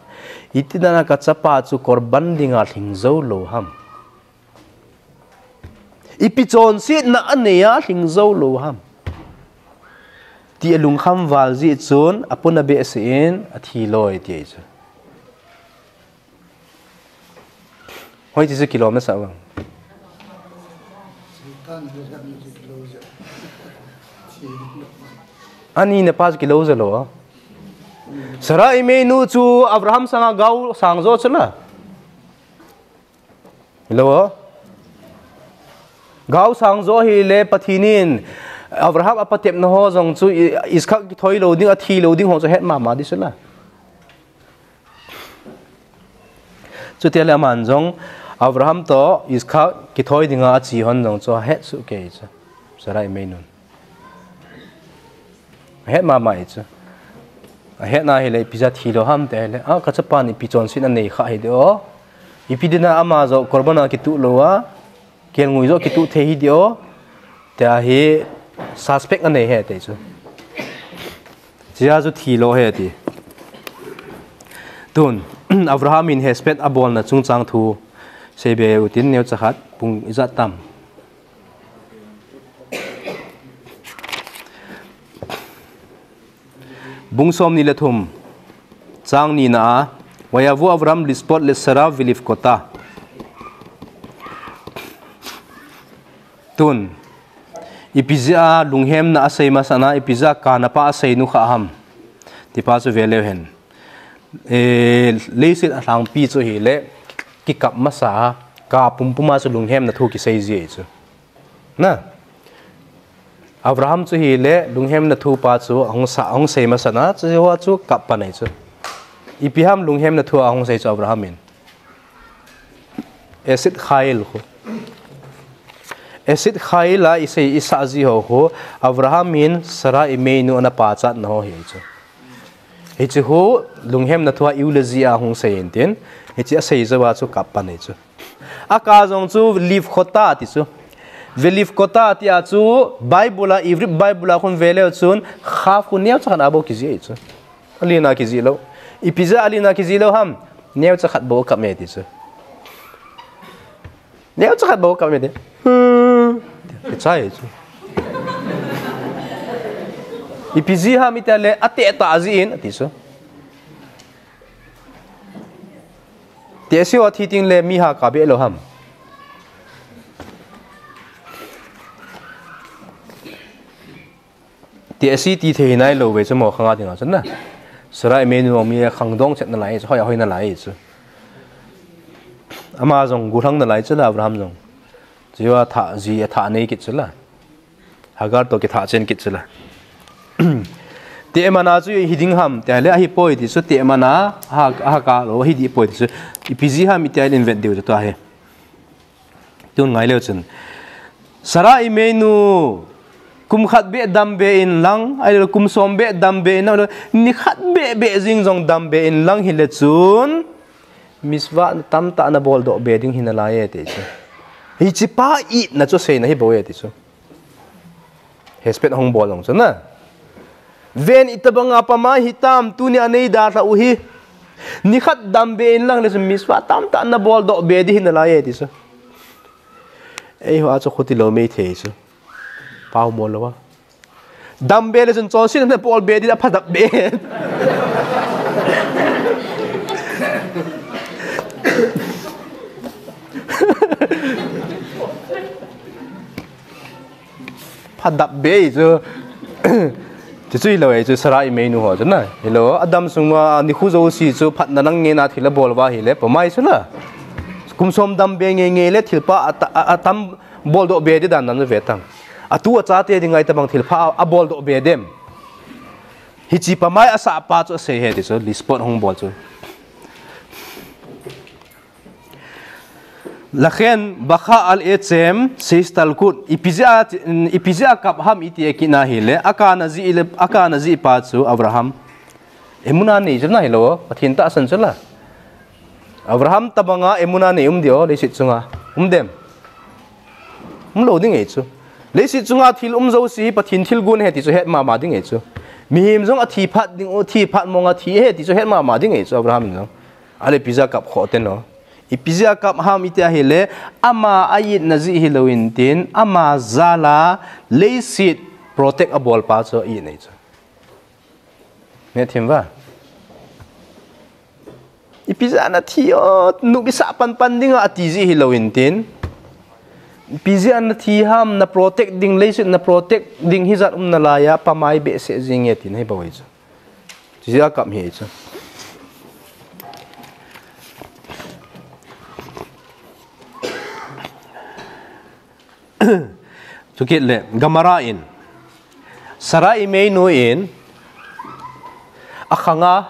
Iti dan a kachapa chu korban dinga lhing jou lou ham. Ipi chonsetna anei a lhing jou lou ham. Ti alungkham val jeh chun apuna behseh in athi loi ti ahi chu. Hoiti chu kilom nasah vang. Anina pa chu kilou jo lou. Sarah imeinu chu Abraham sanga gao sang jo chu la. Hilou. Gao sang jo ahile Pathen in Abraham apatepna ho jong chu I-, Yitzchak kithoi lou ding, athi lou ding ho chu ahet mama ding chu la. Chuti ahile aman jong Abraham toh Yitzchak kithoi dinga ache hon jong chu ahet soh kei chu. Sarah imeinun. Ahet mama e chu. Ahetna ahile ipi jeh a thi lou ham ti ahile, a, kachapan ipi chonsetna nei kha hi ding o. Ipi dinga ama joh korban a kituh lou a, kelngoi joh kituh thei hi ding o. Tia hi suspect anei ahi ti chu. Chujeh a chu thi lou ahi ti. Tun, Abraham in hesped abolna chungchang thu seibe utin, neocha khat pung ijat tam. Bung somni le thum, chang nina a, ויבוא אברהם לצפות לשרה ולבכותה. Tun, ipi jeh a lunghemna asei masat a, ipi jeh a kana pa asei nu kha ham. Ti pa chu ve leu hen. Eh, leiset alhangpi chu hile, kikap masa a, ka pumpum a chu lunghemna thu kisei ji chu. Na. Abraham chu hile, lunghemna thu pa chu ahung sa, ahung sei masat a, chu ho chu kap pan ahi chu. Ipi ham lunghemna thu ahung sei chu Abraham in. Eshet Chayil khu. Eshet Chayil a isei isah ji ho khu, Abraham in Sarah imeinu ana pachatna ho hi chu. Hiche hu lunghemna thua eulogy a hung sei intin, hiche asei jou a chu kap pan ahi chu. Aka jong chu velivkota ti chu. Velivkota ti a chu Bible a, Ivrit Bible a khun veleu chun kha khu neocha khat a bou kijih ahi chu. Alen a kijih lou. Ipi jeh a alen a kijih lou ham? Neocha khat bou akap e ti chu. Neocha khat bou akap e ti. Kichai chu. Ipi jeh ham itile ateh tah jeh in ati chu. Tehse ho athi tengle mi ha kabeh lou ham? Tehse ti thei nailou ve chu mo khanga dinga chun na. Sarah imeinu mi khangdong chet nalai chu, hoi a hoi nalai chu. Ama jong gollhang nalai chu la Abraham jong. Chua thah ji a thah nei kit chu la. Hagar toh kithah chen kit chu la. Tehman a chu hiding ham, tile ahipoi ti chu tehman a, ha, ha ka lou, hiding poi ti chu. Ipi jeh ham itile invet diu chu tua hi. Tun ngai leu chun. Sarah imeinu kum khat beh dambe in lang, ahilou kum som beh dambe in lang, ni khat beh beh jing jong dambe in lang hile chun. Mitzvah tamtah naboldoh be ding hinalai e ti chu. Hiche pa itna chu seina hi bou e ti chu. Hesped hung bol jong chu na. Ven itobang a pamai hitam tuni a nei dalha u hi. Ni khat dambe in lang le chu mitzvah tamtah naboldoh be ding hinalai e ti chu. Eiho a chu khuti lou mei thei chu. Pau mo lou a. Dambe le chun chonset nabol be ding a phadap be. Phadap be chu. Chu chu hilou e chu Sarah imeinu ho chu na. Hilou, adam sunga nikho jouse chu phatna lang ngen a thil abol uva hile, pamai chu la. Kum som dambe ngei ngei le thilpha a ta-, a, atam boldoh be ding dan nan ve tang. Atu achate dinga itobang thilpha aboldoh be dem. Hiche pamai asah pa chu asei e ti chu, list pot hung bol chu. Lachen, baka al echem, seistalkut, ipi jeh a, ipi jeh a kap ham iti akina hile, akana jeh le, akana jeh pa chu Abraham. Emuna nei chu na hilou, Pathen tahsan chu la. Abraham tobanga emuna nei um diu, leiset chunga. Um dem. Um lou ding e chu. Leiset chunga thil um jouse hi Pathen thilgon ahi ti chu het mama ding e chu. Mihem jong athi phat ding, athi phat monga thi ahi ti chu het mama ding e chu Abraham jong. Ale ipi jeh a kap khoh te no. Ipi jeh a kap ham iti ahile, ama a itna jeh hilou intin, ama jal a leiset protect abol pa chu a itna chu. Nge thim va. Ipi jeh a nathi o, nubisah panpan dinga ati jeh hilou intin. Ipi jeh a nathi ham, na protect ding, leiset na protect ding hijat um nalai a, pamai behseh jing e tina hi bou e chu. Chu jeh a kap hi chu. Chukit le, Gemara in. Sarah imeinu in, akhanga,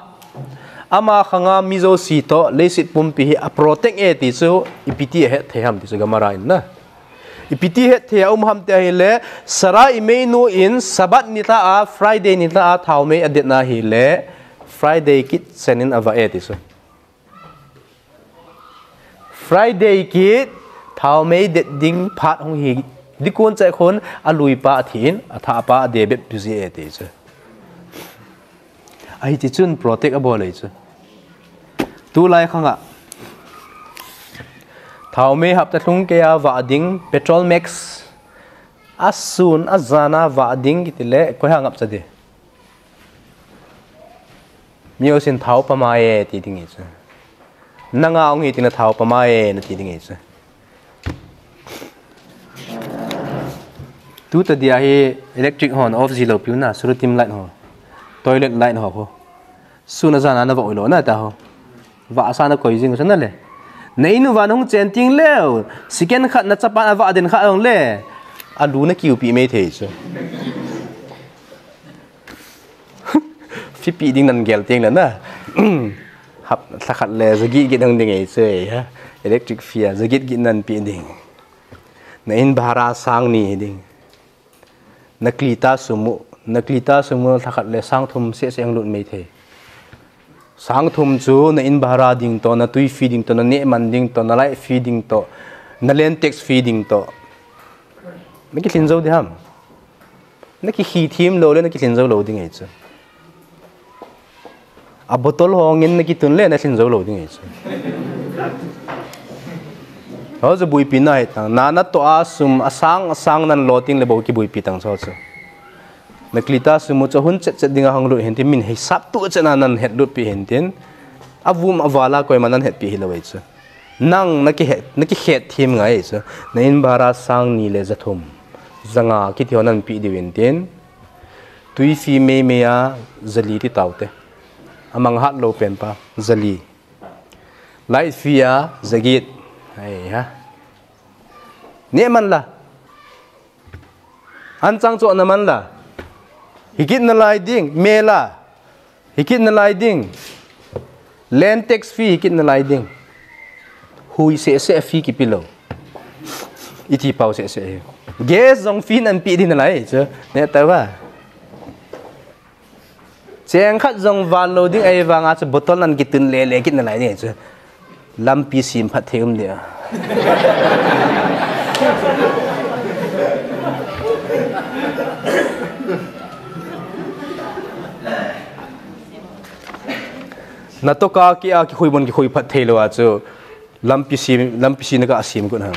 ama khanga mi jouse toh, leiset pumpi hi a protect e ti chu, ipi ti ahet thei ham ti chu Gemara in na. Ipi ti het thei a um ham ti ahile, Sarah imeinu in, Sabbath nilhah a, Friday nilhah a, thaomei adet na hile, Friday kit chen in avah e ti chu. Friday kit, thaomei det ding phat hung hi, dikon chai khun, aluipa athi in, athahpa adebep tu jeh e ti chu. Ahi ti chun protect abol e chu. Tulai khanga. Thaomei hapta lhung kei a vah ding, petrol max, asun, ajan a vah ding, kiti le, koi ha ngap cha di. Mi jousen thao pamai e ti ding e chu. Nanga hung hi tina thao pamai e nati ding e chu. Tuta dia hi electric hon off ji lou piu na, surutim light ho. Toilet light ho ho. Sun a jan a na vah u lou na ta ho. Vah sa na koi jing u sa na le. Na in uva na hung chen ting leu. Second khat na chapa na vah den kha jong le. Alu na kiu pi mai thei chu. Fipi ding nan gel ting le na. Hap lha khat le jagit git hung ding e chu e ha. Electric fee a jagit git nan pi ding. Na in bhara sang ni ding. Nakli ta sumu, nakli ta sumu lha khat le sang thum seh seh hung lut mai thei. Sang thum chu na in bhara ding toh, na tui fee ding toh, na neh man ding toh, na light fee ding toh, na land tax fee ding toh. Na kilhin jou ding ham? Na kihi thim lou le na kilhin jou lou ding ahi chu. A bottle ho ngin na kitun le na lhin jou lou ding ahi chu. Ho chu buipi na ahi tang. Na natoh a sum asang asang nan lo ting le bou kibuipi tang chu chu. Na kli ta sum u chu hun chet chet ding a hung lut hen tin, min hisap tu chet na nan het lut pi hen tin. A vum a vala koima nan het pi hilou ahi chu. Nang na kihet, na kihet thim ngai ahi chu. Na in bhara sang ni le ja thum, ja nga kiti ho nan pe diu hen tin. Tui fee mei mei a ja li ti tau te. A mang hat lou pen pa, ja li. Light fee a ja get. Ai ha. Neh man la. An chang chu na man la. Hi kit na lai ding, me la. Hi kit na lai ding. Land tax fee hi kit na lai ding. Hui seh seh fee kipe lou. I ti pau seh seh hi. Gas jong fee nan pe ding na lai chu. Neh ta va. Cheng khat jong val lou ding ahi vang a chu bottle nan kitun le le kit na lai ding chu. Lampi sem phat thei um dia. Na toh ka ki a kikhui bon kikhui phat thei lou a chu. Lampi sem, lampi sem na ka sem kun ham.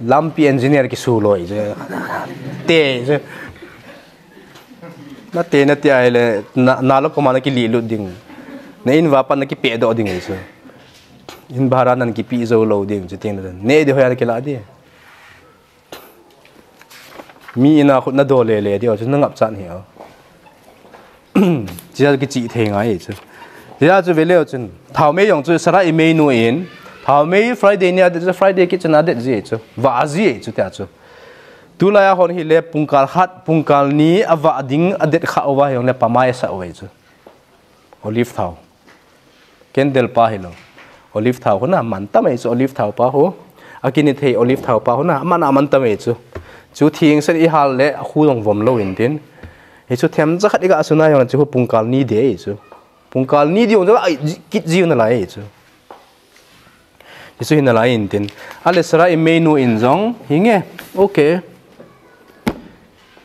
Lampi engineer kisu loi chu. Te chu. Na te na te ahile, na, na lo koma na kili lut ding. Na in va pan na kipe doh ding ahi chu. In bhara nan kipe jou lou ding chu ting na. Neh di hoi a na kila di. Mi in a khut na do le le di chu na ngap chan hi o. Chia kichi thei ngai chu. Chia chu ve leu chun. Thao mei jong chu sara i mei nu in. Thao mei Friday ni a det chu Friday kit chun a det ji chu. Va ji chu tia chu. Tulai a hon hi le pungkal khat, pungkal ni a va ding a det kha uva hi jong le pamai sa uve chu. Olive thao. Candle pa hi lou. Olive thao khu na man tam ahi chu olive thao pa khu. A kini thei olive thao pa khu na man a man tam ahi chu. Chu thing sen i hal le a khu jong vom lou in tin. Hi chu them cha khat i ga su na jong chu khu pungkal ni de ahi chu. Pungkal ni di jong chu ai kit ji na lai ahi chu. Hi chu hi na lai in tin. A le sara i mei nu in jong, hi nge, okay.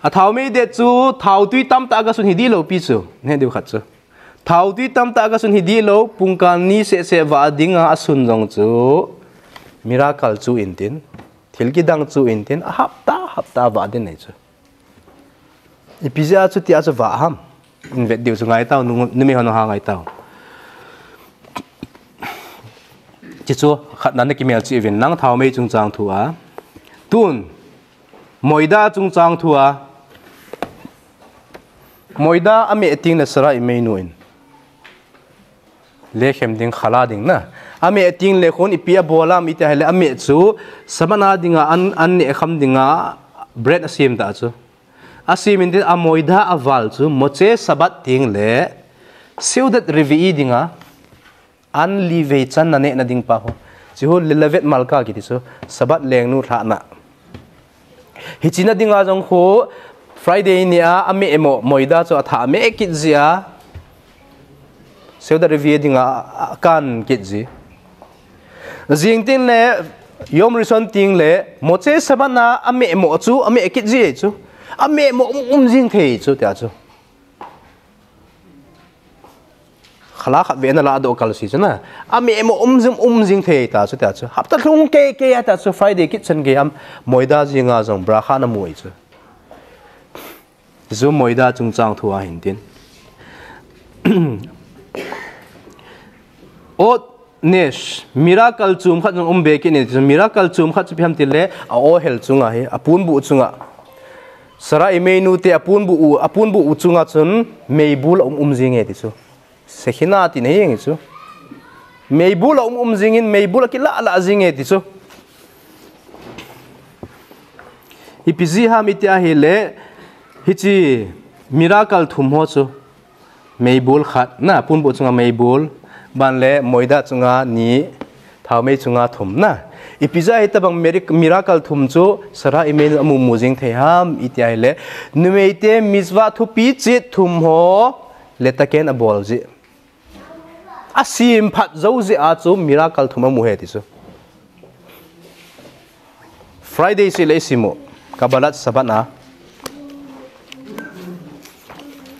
A thao mei det chu, thao tui tamtah a ga sun hi di lou pi chu. Neh diu khat chu. Thao tui tamtah a ga sun hi di lou, pungkal ni seh seh va ding a a sun jong chu. Miracle chu in tin. Thil kidang chu in tin. A hapta, hapta va ding nei chu. Ipi jeh a chu tia chu va ham. In vet diu chu ngai tau, nu, numei hon ha ngai tau. Chi chu khat na na kimel chi vin lang thao mei chungchang thu a. Tun, moida chungchang thu a. Moida a meh ting le sara i mei nu in. Le khem ding khala ding na. A meh ting le khun ipi a bol am i ti ahile a meh chu Sabbath a dinga an, an neh kham dinga bread a sem ta chu. A sem in tin a moida a val chu Motzei Shabbat ting le Seudat Revi'i dinga an li vei chan na neh na ding pa ho. Chi ho Lelavet Malka kiti chu Sabbath lengnu lhahna. Hichi na dinga jong khu Friday ni a, a meh mo, moida chu a thah meh kit ji a. Seudat Revi'i dinga a, a kan kit ji. Jing tin le Yom Rishon ting le Motzei Shabbat na a meh mo chu, a meh kit ji chu. A meh mo um, um jing thei chu tia chu. Khala khat ve na la do kal si chu na. A meh mo um jing, um jing thei ta chu tia chu. Hapta lhung kei kei a ta chu Friday kit chan kei am moida jinga jong bracha na mu ahi chu. Chu moida chungchang thu a hin tin. Ot nesh, miracle chum khat jong um be kit ni chu, miracle chum khat chu ipi ham ti le, a ohel chunga hi, a punbu chunga. Sara i mei nu te a punbu u, a punbu u chunga chun meibul um um jing e ti chu. Shekhinah ti na hi jeng chu. Meibul a um um jing in, meibul a kila la jing e ti chu. Ipi ji ham i ti ahile, hichi miracle thum ho chu. Meibul khat, na, punbu chunga meibul, ban le moida chunga ni, Thaomei chunga thum na. Ipi jeh a hitabang mirac-, miracle thum chu Sarah Imenu amu mu jing thei ham iti ahile, numeite mitzvah thupi chit thum ho letaken abol ji. Asim phat jou jeh a chu miracle thum amu e ti chu. Friday seh le isimu, Kabbalat Shabbat a.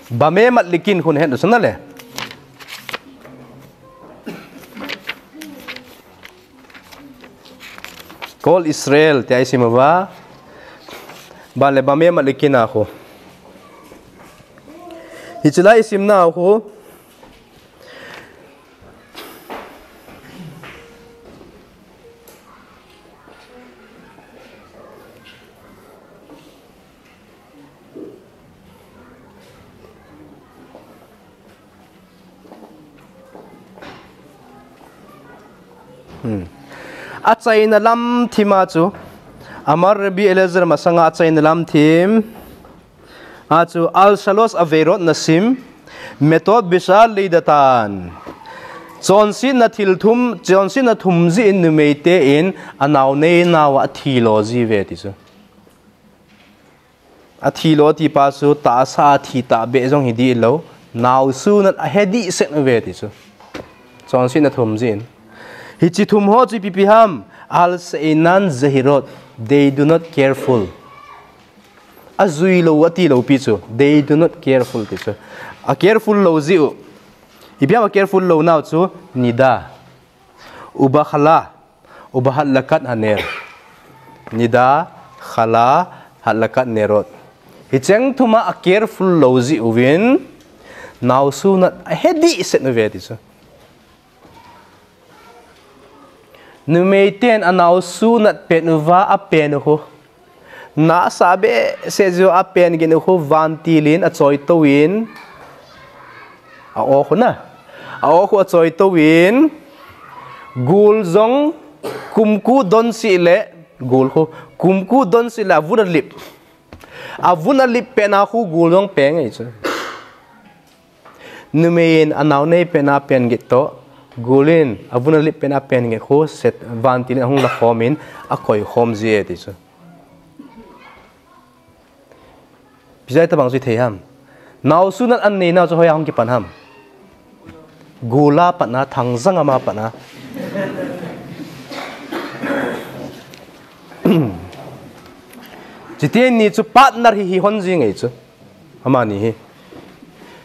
Bama madlikin khu nahet u chu nale. Kol Israel tia isim uva. Bale bama madlikin a khu. Hiche lai isimna khu. Hmm. Achaina lam thim a chu. Amar Rabbi Eliezer masanga achaina lam thim. A chu al shalosh aveirot nasim, metot bishar leidatan. Chonsetna thil thum, chonsetna thum jeh in numeite in anao nei nau a athi lo jiuve ti chu. Athi lo ti pa chu tahsa a thi tahbeh jong hi dih lou, naosun a ahe dih set uve ti chu. Chonsetna thum jeh in. Hiche thum ho chu ipi ipi ham, al she'inan zehirot, they do not careful. Ajui lou, ati lou pi chu. They do not careful ti chu. A careful lou jeh u. Ipi ham a careful lou nau chu. Nida. Ubakhala. Ubahadlakat haner. Nida, khala, hadlakat nerot. Hicheng thum a a careful lou jeh uvin. Naosun a ahe dih set uve ti chu. Numeiten anao sunat pen uva apen u khu. Nasa behseh jeh u apen gin u khu vantil in achoi tou in. A-o khu na. A-o khu achoi tou in. Gul jong kumku don sih le. Gul khu. Kumku don sih le avun alip. Avun alip pen a khu gul jong peng ahi chu. Numei in anao nei pen a pen git toh, gul in avun alip pen a pen git khu set vantil in ahung lakhom in akoi khom ji e ti chu. Ipi jeh a tabang chu ithei ham. Nao sunat an nei nau chu hoiya hung kipan ham. Gul a pat na, thangjang ama pat na. Chuteng ni chu partner hi hi hon ji ngai chu. Amani hi.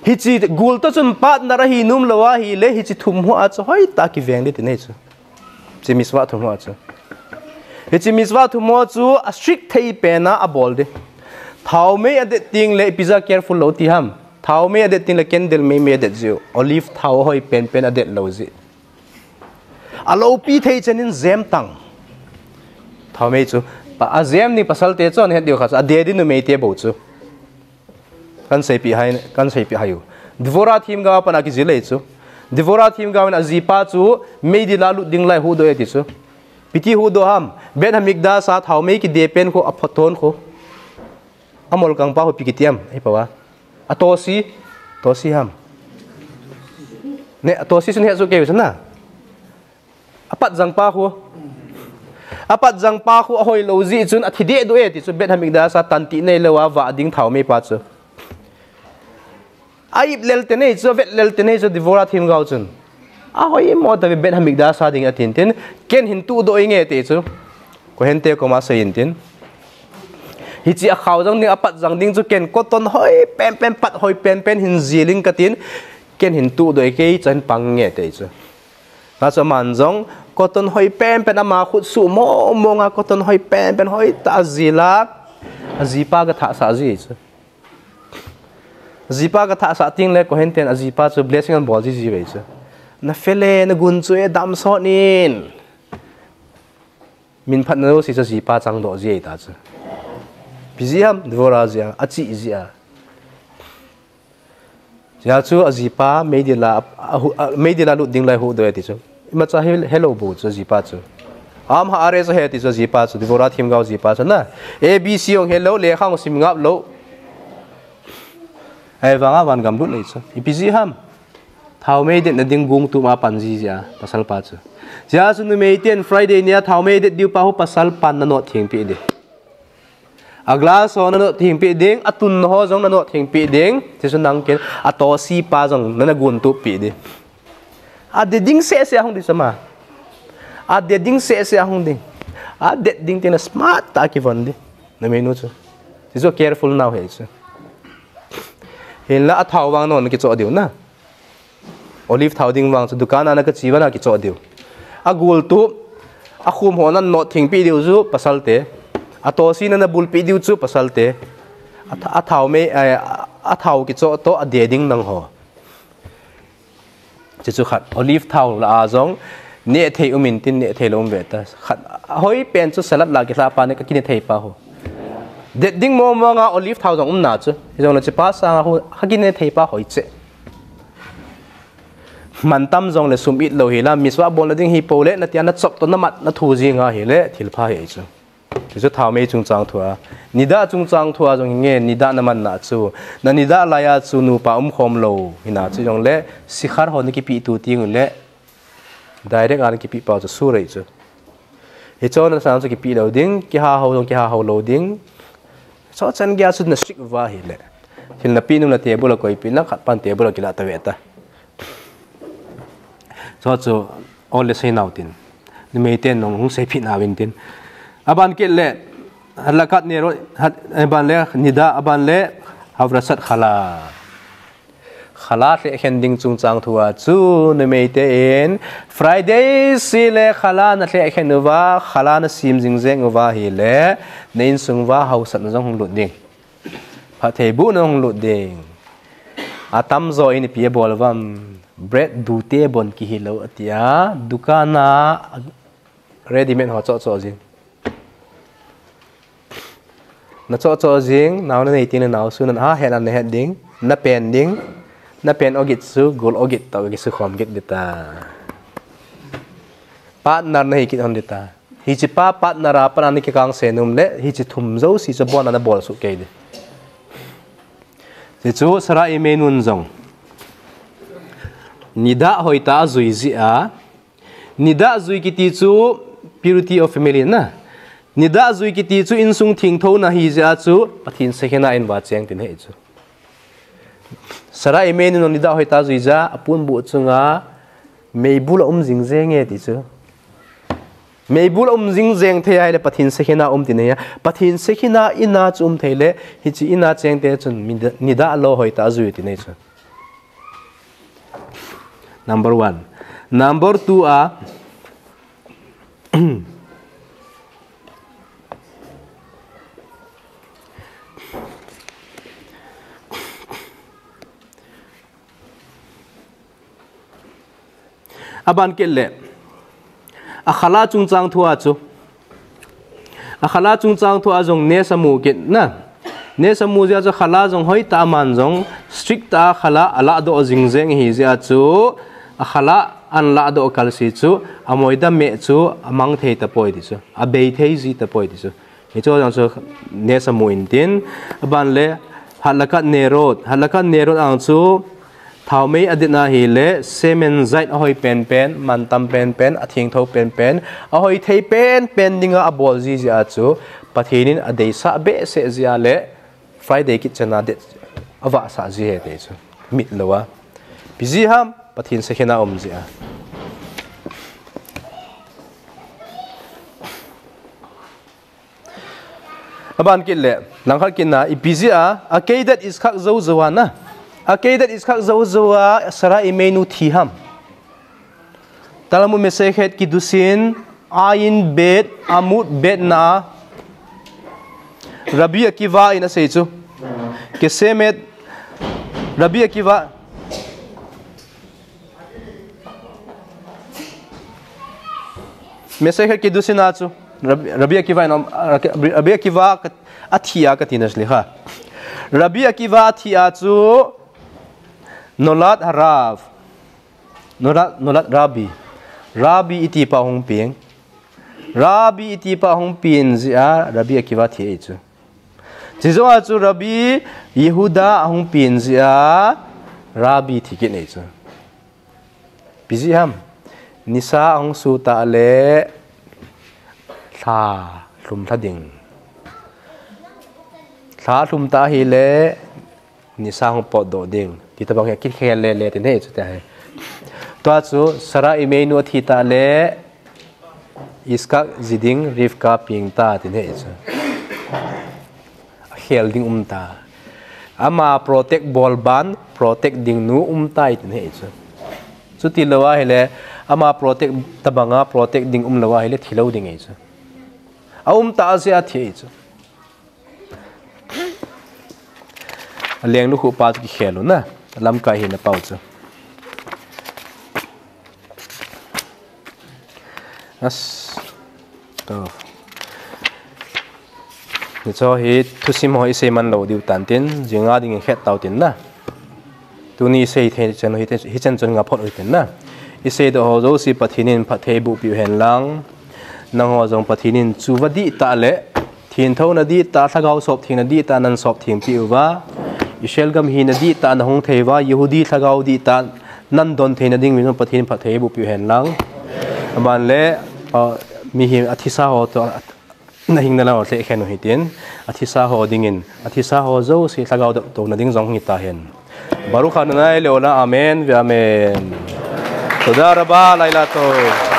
Hiche gul toh chun partner ahi nom lou ahile, hiche thum ho a chu hoitah a kiveng ding ti nei chu. Hiche mitzvah thum ho a chu. Hiche mitzvah thum ho chu a strict thei pen a abol ding. Thaomei adet teng le ipi jeh a careful lou ti ham. Thaomei adet teng le candle meimei adet jiu. Olive thao hoi pen pen adet lou ji. Alopi thei chen in jem tang. Thaomei chu. Pa, ajem ni pasal te chu ahet diu kha chu. Adet ding numei te bou chu. Kan seipeh hai, kan seipeh hai u. Dvorah themgao a pat a kijil ahi chu. Dvorah themgao in ajipa chu meidil a lut ding lai huhdoh e ti chu. Ipi ti huhdoh ham. Beit Hamikdash a thaomei kide pen khu aphoton khu. Amol kang pa khu ipi kiti ham. Ahi pa va. Atosi. Tosi ham. Ne, atosi sun he su keu sun na. Apat jang pa khu. Apat jang pa khu ahoi lou ji chun athi deh doh e ti chu Beit Hamikdash a tan ti nei lou a vah ding thaomei pa chu. A-ip lel te nei chu, avet lel te nei chu, Dvorah themgao chun. Ahoi mo ta Beit Hamikdash a ding atin tin, ken hin tuh doh inge ti chu. Kohen te koma sei in tin. Hiche akhao jang ding, apat jang ding chu ken cotton hoi pen pen, pat hoi pen pen hin jil ing katin, ken hin tuh doh e kei chan pang nge ti chu. Achu aman jong, cotton hoi pen pen ama khut suh mong mong a cotton hoi pen pen hoitah a ajil a, ajipa agathah sah ji chu. Ajipa agathah sah teng le kohen ten ajipa chu blessing abol ji ji ve chu. Na fe le, na gun chu e dam sot in. Min phatna jouse chu ajipa chang doh ji ahi ta chu. Ipi jeh ham, Dvorah jeh a, achi jeh a. Hijeh chun ajipa meidil a, a, a, meidil a lut ding lai huhdoh e ti chu. Imacha he, helou bou chu ajipa chu. Am ha'aretz ahi ti chu ajipa chu. Dvorah themgao jipa chu na. A B C jong helou, lekha jong sim ngap lou. Ahivang a van gam lut ahi chu. Ipi jeh ham. Thaomei detna ding gungtum a pan ji jeh a, pasal pa chu. Hijeh chun numei ten Friday ni a thaomei det diu pa khu pasal pan nanot thengpeh ding. A glass ho nanot thengpeh ding, atunna ho jong nanot thengpeh ding, ti chu nang ken atosi pa jong nana guntup peh ding. Ade ding sese ahung ding sama. Ade ding sese ahung ding. Adet ding teng le smart tah a kivon ding. Numei nu chu. Hichu careful nau ahi chu. Hinla athao vang non kichoh diu na. Olive thao ding vang chu dukan a na kache uva na kichoh diu. Agul tu, akhum ho na not thing peh diu chu pasal te. Atosi na na bul peh diu chu pasal te. Atha-, athao mei, eh, athao kichoh toh ade ding nangho. Hichu khat, olive thao lah a jong, neh thei um intin neh thei lou um ve ta. Khat, ahoi pen chu salad lah kilha pa ne ka kineh thei pa ho. Det ding mong mong a olive thao jong um na chu. Hijongle hiche pa sang a ho, ka kineh thei pa hoi che. Mantam jongle sum it lou hi la, miswa bolna ding hi po le, na tia na chop to na mat na thu jing a hi le, thil pha hi chu. Hichu thao mei chungchang thu a. Nidah chungchang thu a jong hi nge, nidah na man na chu. Na nidah lai a chu nupa um khom lou. Hina chu jongle, sikhar ho na kipe tu ting le. Direct a na kipe pa chu su rei chu. Hichu na sang chu kipe lou ding, kiha ho jong kiha ho lou ding. Hichu chan gei a chu na strict uva hi le. Thil na pe nom na table a koi pe na khat pan table a kila ta ve ta. Chu chu, ol le sei nau tin. Numei ten nong hung seipeh nau vin tin. Aban kit le, halakat nero, hat, aban le, nidah, aban le, havrasat khala. Khala lheh khen ding chungchang thu a chu, numei ten, Friday seh le khala na lheh khen uva, khala na sem jing jeng uva hi le, na insung uva hausatna jong hung lut ding. Phattheibohna hung lut ding. Atamjo in ipi abol uvam, bread dute bon kihi lou ati a, dukan a ready made ho choh choh jing. Na choh choh jing, nao na nei teng le nao su na ha het na het ding, na pen ding, na pen ogit su, gul ogit toh kisu khom kit ding ta. Partner na hi kit hon ding ta. Hiche pa partner a pat a na kikang se nom le, hiche thum jouse chu abon a na bol suh kei ding. Hichu Sarah Imeinun jong. Nidah hoitah a jui jeh a. Nidah jui kiti chu purity of family na. Nidah jui kiti chu insung thengthouna hi jeh a chu Pathen Shekhinah in va cheng tin ahi chu. Sarah Imeinun nidah hoitah a jui jeh a, aponbuh chunga meibul a um jing jeng e ti chu. Meibul a um jing jeng thei a ahile Pathen Shekhinah um tina ahi. Pathen Shekhinah in a chu um thei le, hiche in a cheng te chun mida-, nidah lo hoitah a jui tina ahi chu. Number one. Number two a, aban kit le, akhala chungchang thu a chu. Akhala chungchang thu a jong nesa mu kit na. Nesa mu jeh a chu khala jong hoitah a man jong strict tah a khala alah doh jing jeng ahi jeh a chu. Akhala alah doh kal seh chu. Amoidam meh chu amang thei tapoi ti chu. Abei thei ji tapoi ti chu. Hichu jong chu nesa mu intin, aban le, hadlakat nerot, hadlakat nerot ang chu, thaomei adet na ahile, semen zaid ahoi penpen, mantam penpen, athengtho penpen, ahoi thei penpen dinga abol ji jeh a chu, Pathen in adeisah behseh jeh a le, Friday kit chan a det, avahsah ji ahi ti chu, mit lou a. Ipi jeh ham, Pathen Shekhinah um jeh a. Aban kit le, langkhat kit na, ipi jeh a, Akedat Yitzhak jou jou a na. Akedat Yitzhak jou jou a, Sarah Imeinu thi ham. Talmud Masechet Kiddushin, Ayin Bet, Amud Bet na. Rabbi Akiva in asei chu. Kesemet, Rabbi Akiva. Masechet Kiddushin a chu, Rabbi, Rabbi Akiva in, Rabbi Akiva ka, athi a kati na slicha. Rabbi Akiva athi a chu, Nolad Harav. Nolad, Nolad Rabbi. Rabbi iti pa hung peng. Rabbi iti pa hung peng jeh a, Rabbi Akiva thi ahi chu. Chujou a chu Rabbi Yehuda ahung peng jeh a, Rabbi thi kit ahi chu. Ipi jeh ham, nisa ahung su ta le, lha lhum lha ding. Lha lhum ta ahile, nisa hung potdoh ding. Ti tabang hi kikhel le le tin ahi chu tia hi. Tua chu Sarah imeinu athi ta le Iskak ji ding Rivka peng ta tin ahi chu. Akhel ding um ta. Ama protect bol ban protect ding nu um tai tin ahi chu. Chuti lou ahile ama protect tabanga protect ding um lou ahile thi lou ding ahi chu. A um ta jeh a thi ahi chu. A leng lukhuh pa chu kikhel u na. Lamkai hina pau chu. As. To. Hicho hi thusim ho isei man lou diu tan tin, jing a dingin khet tau tin na. Tuni isei thei chan hi te, hichan chun nga phot u hitin na. Isei doh ho jouse Pathen in phatthei boh piu hen lang. Nangho jong Pathen in chuva dihtah le, thinthouna dihtah, lhagao sop thengna dihtah, nan sop theng piu va. Israel gam hina dihtah, nahung thei uva, Yehudi lhagao dihtah, nan don theina ding min Pathen in phatthei boh piu hen lang. Aban le, a, mihem athisa ho toh, nahing nalai ho lheh khen u hitin, athisa ho dingin, athisa ho jouse lhagao doptouna ding jong hita hen. Baruch Adonai leolam, amen ve amen. Toda rabah, laila tov.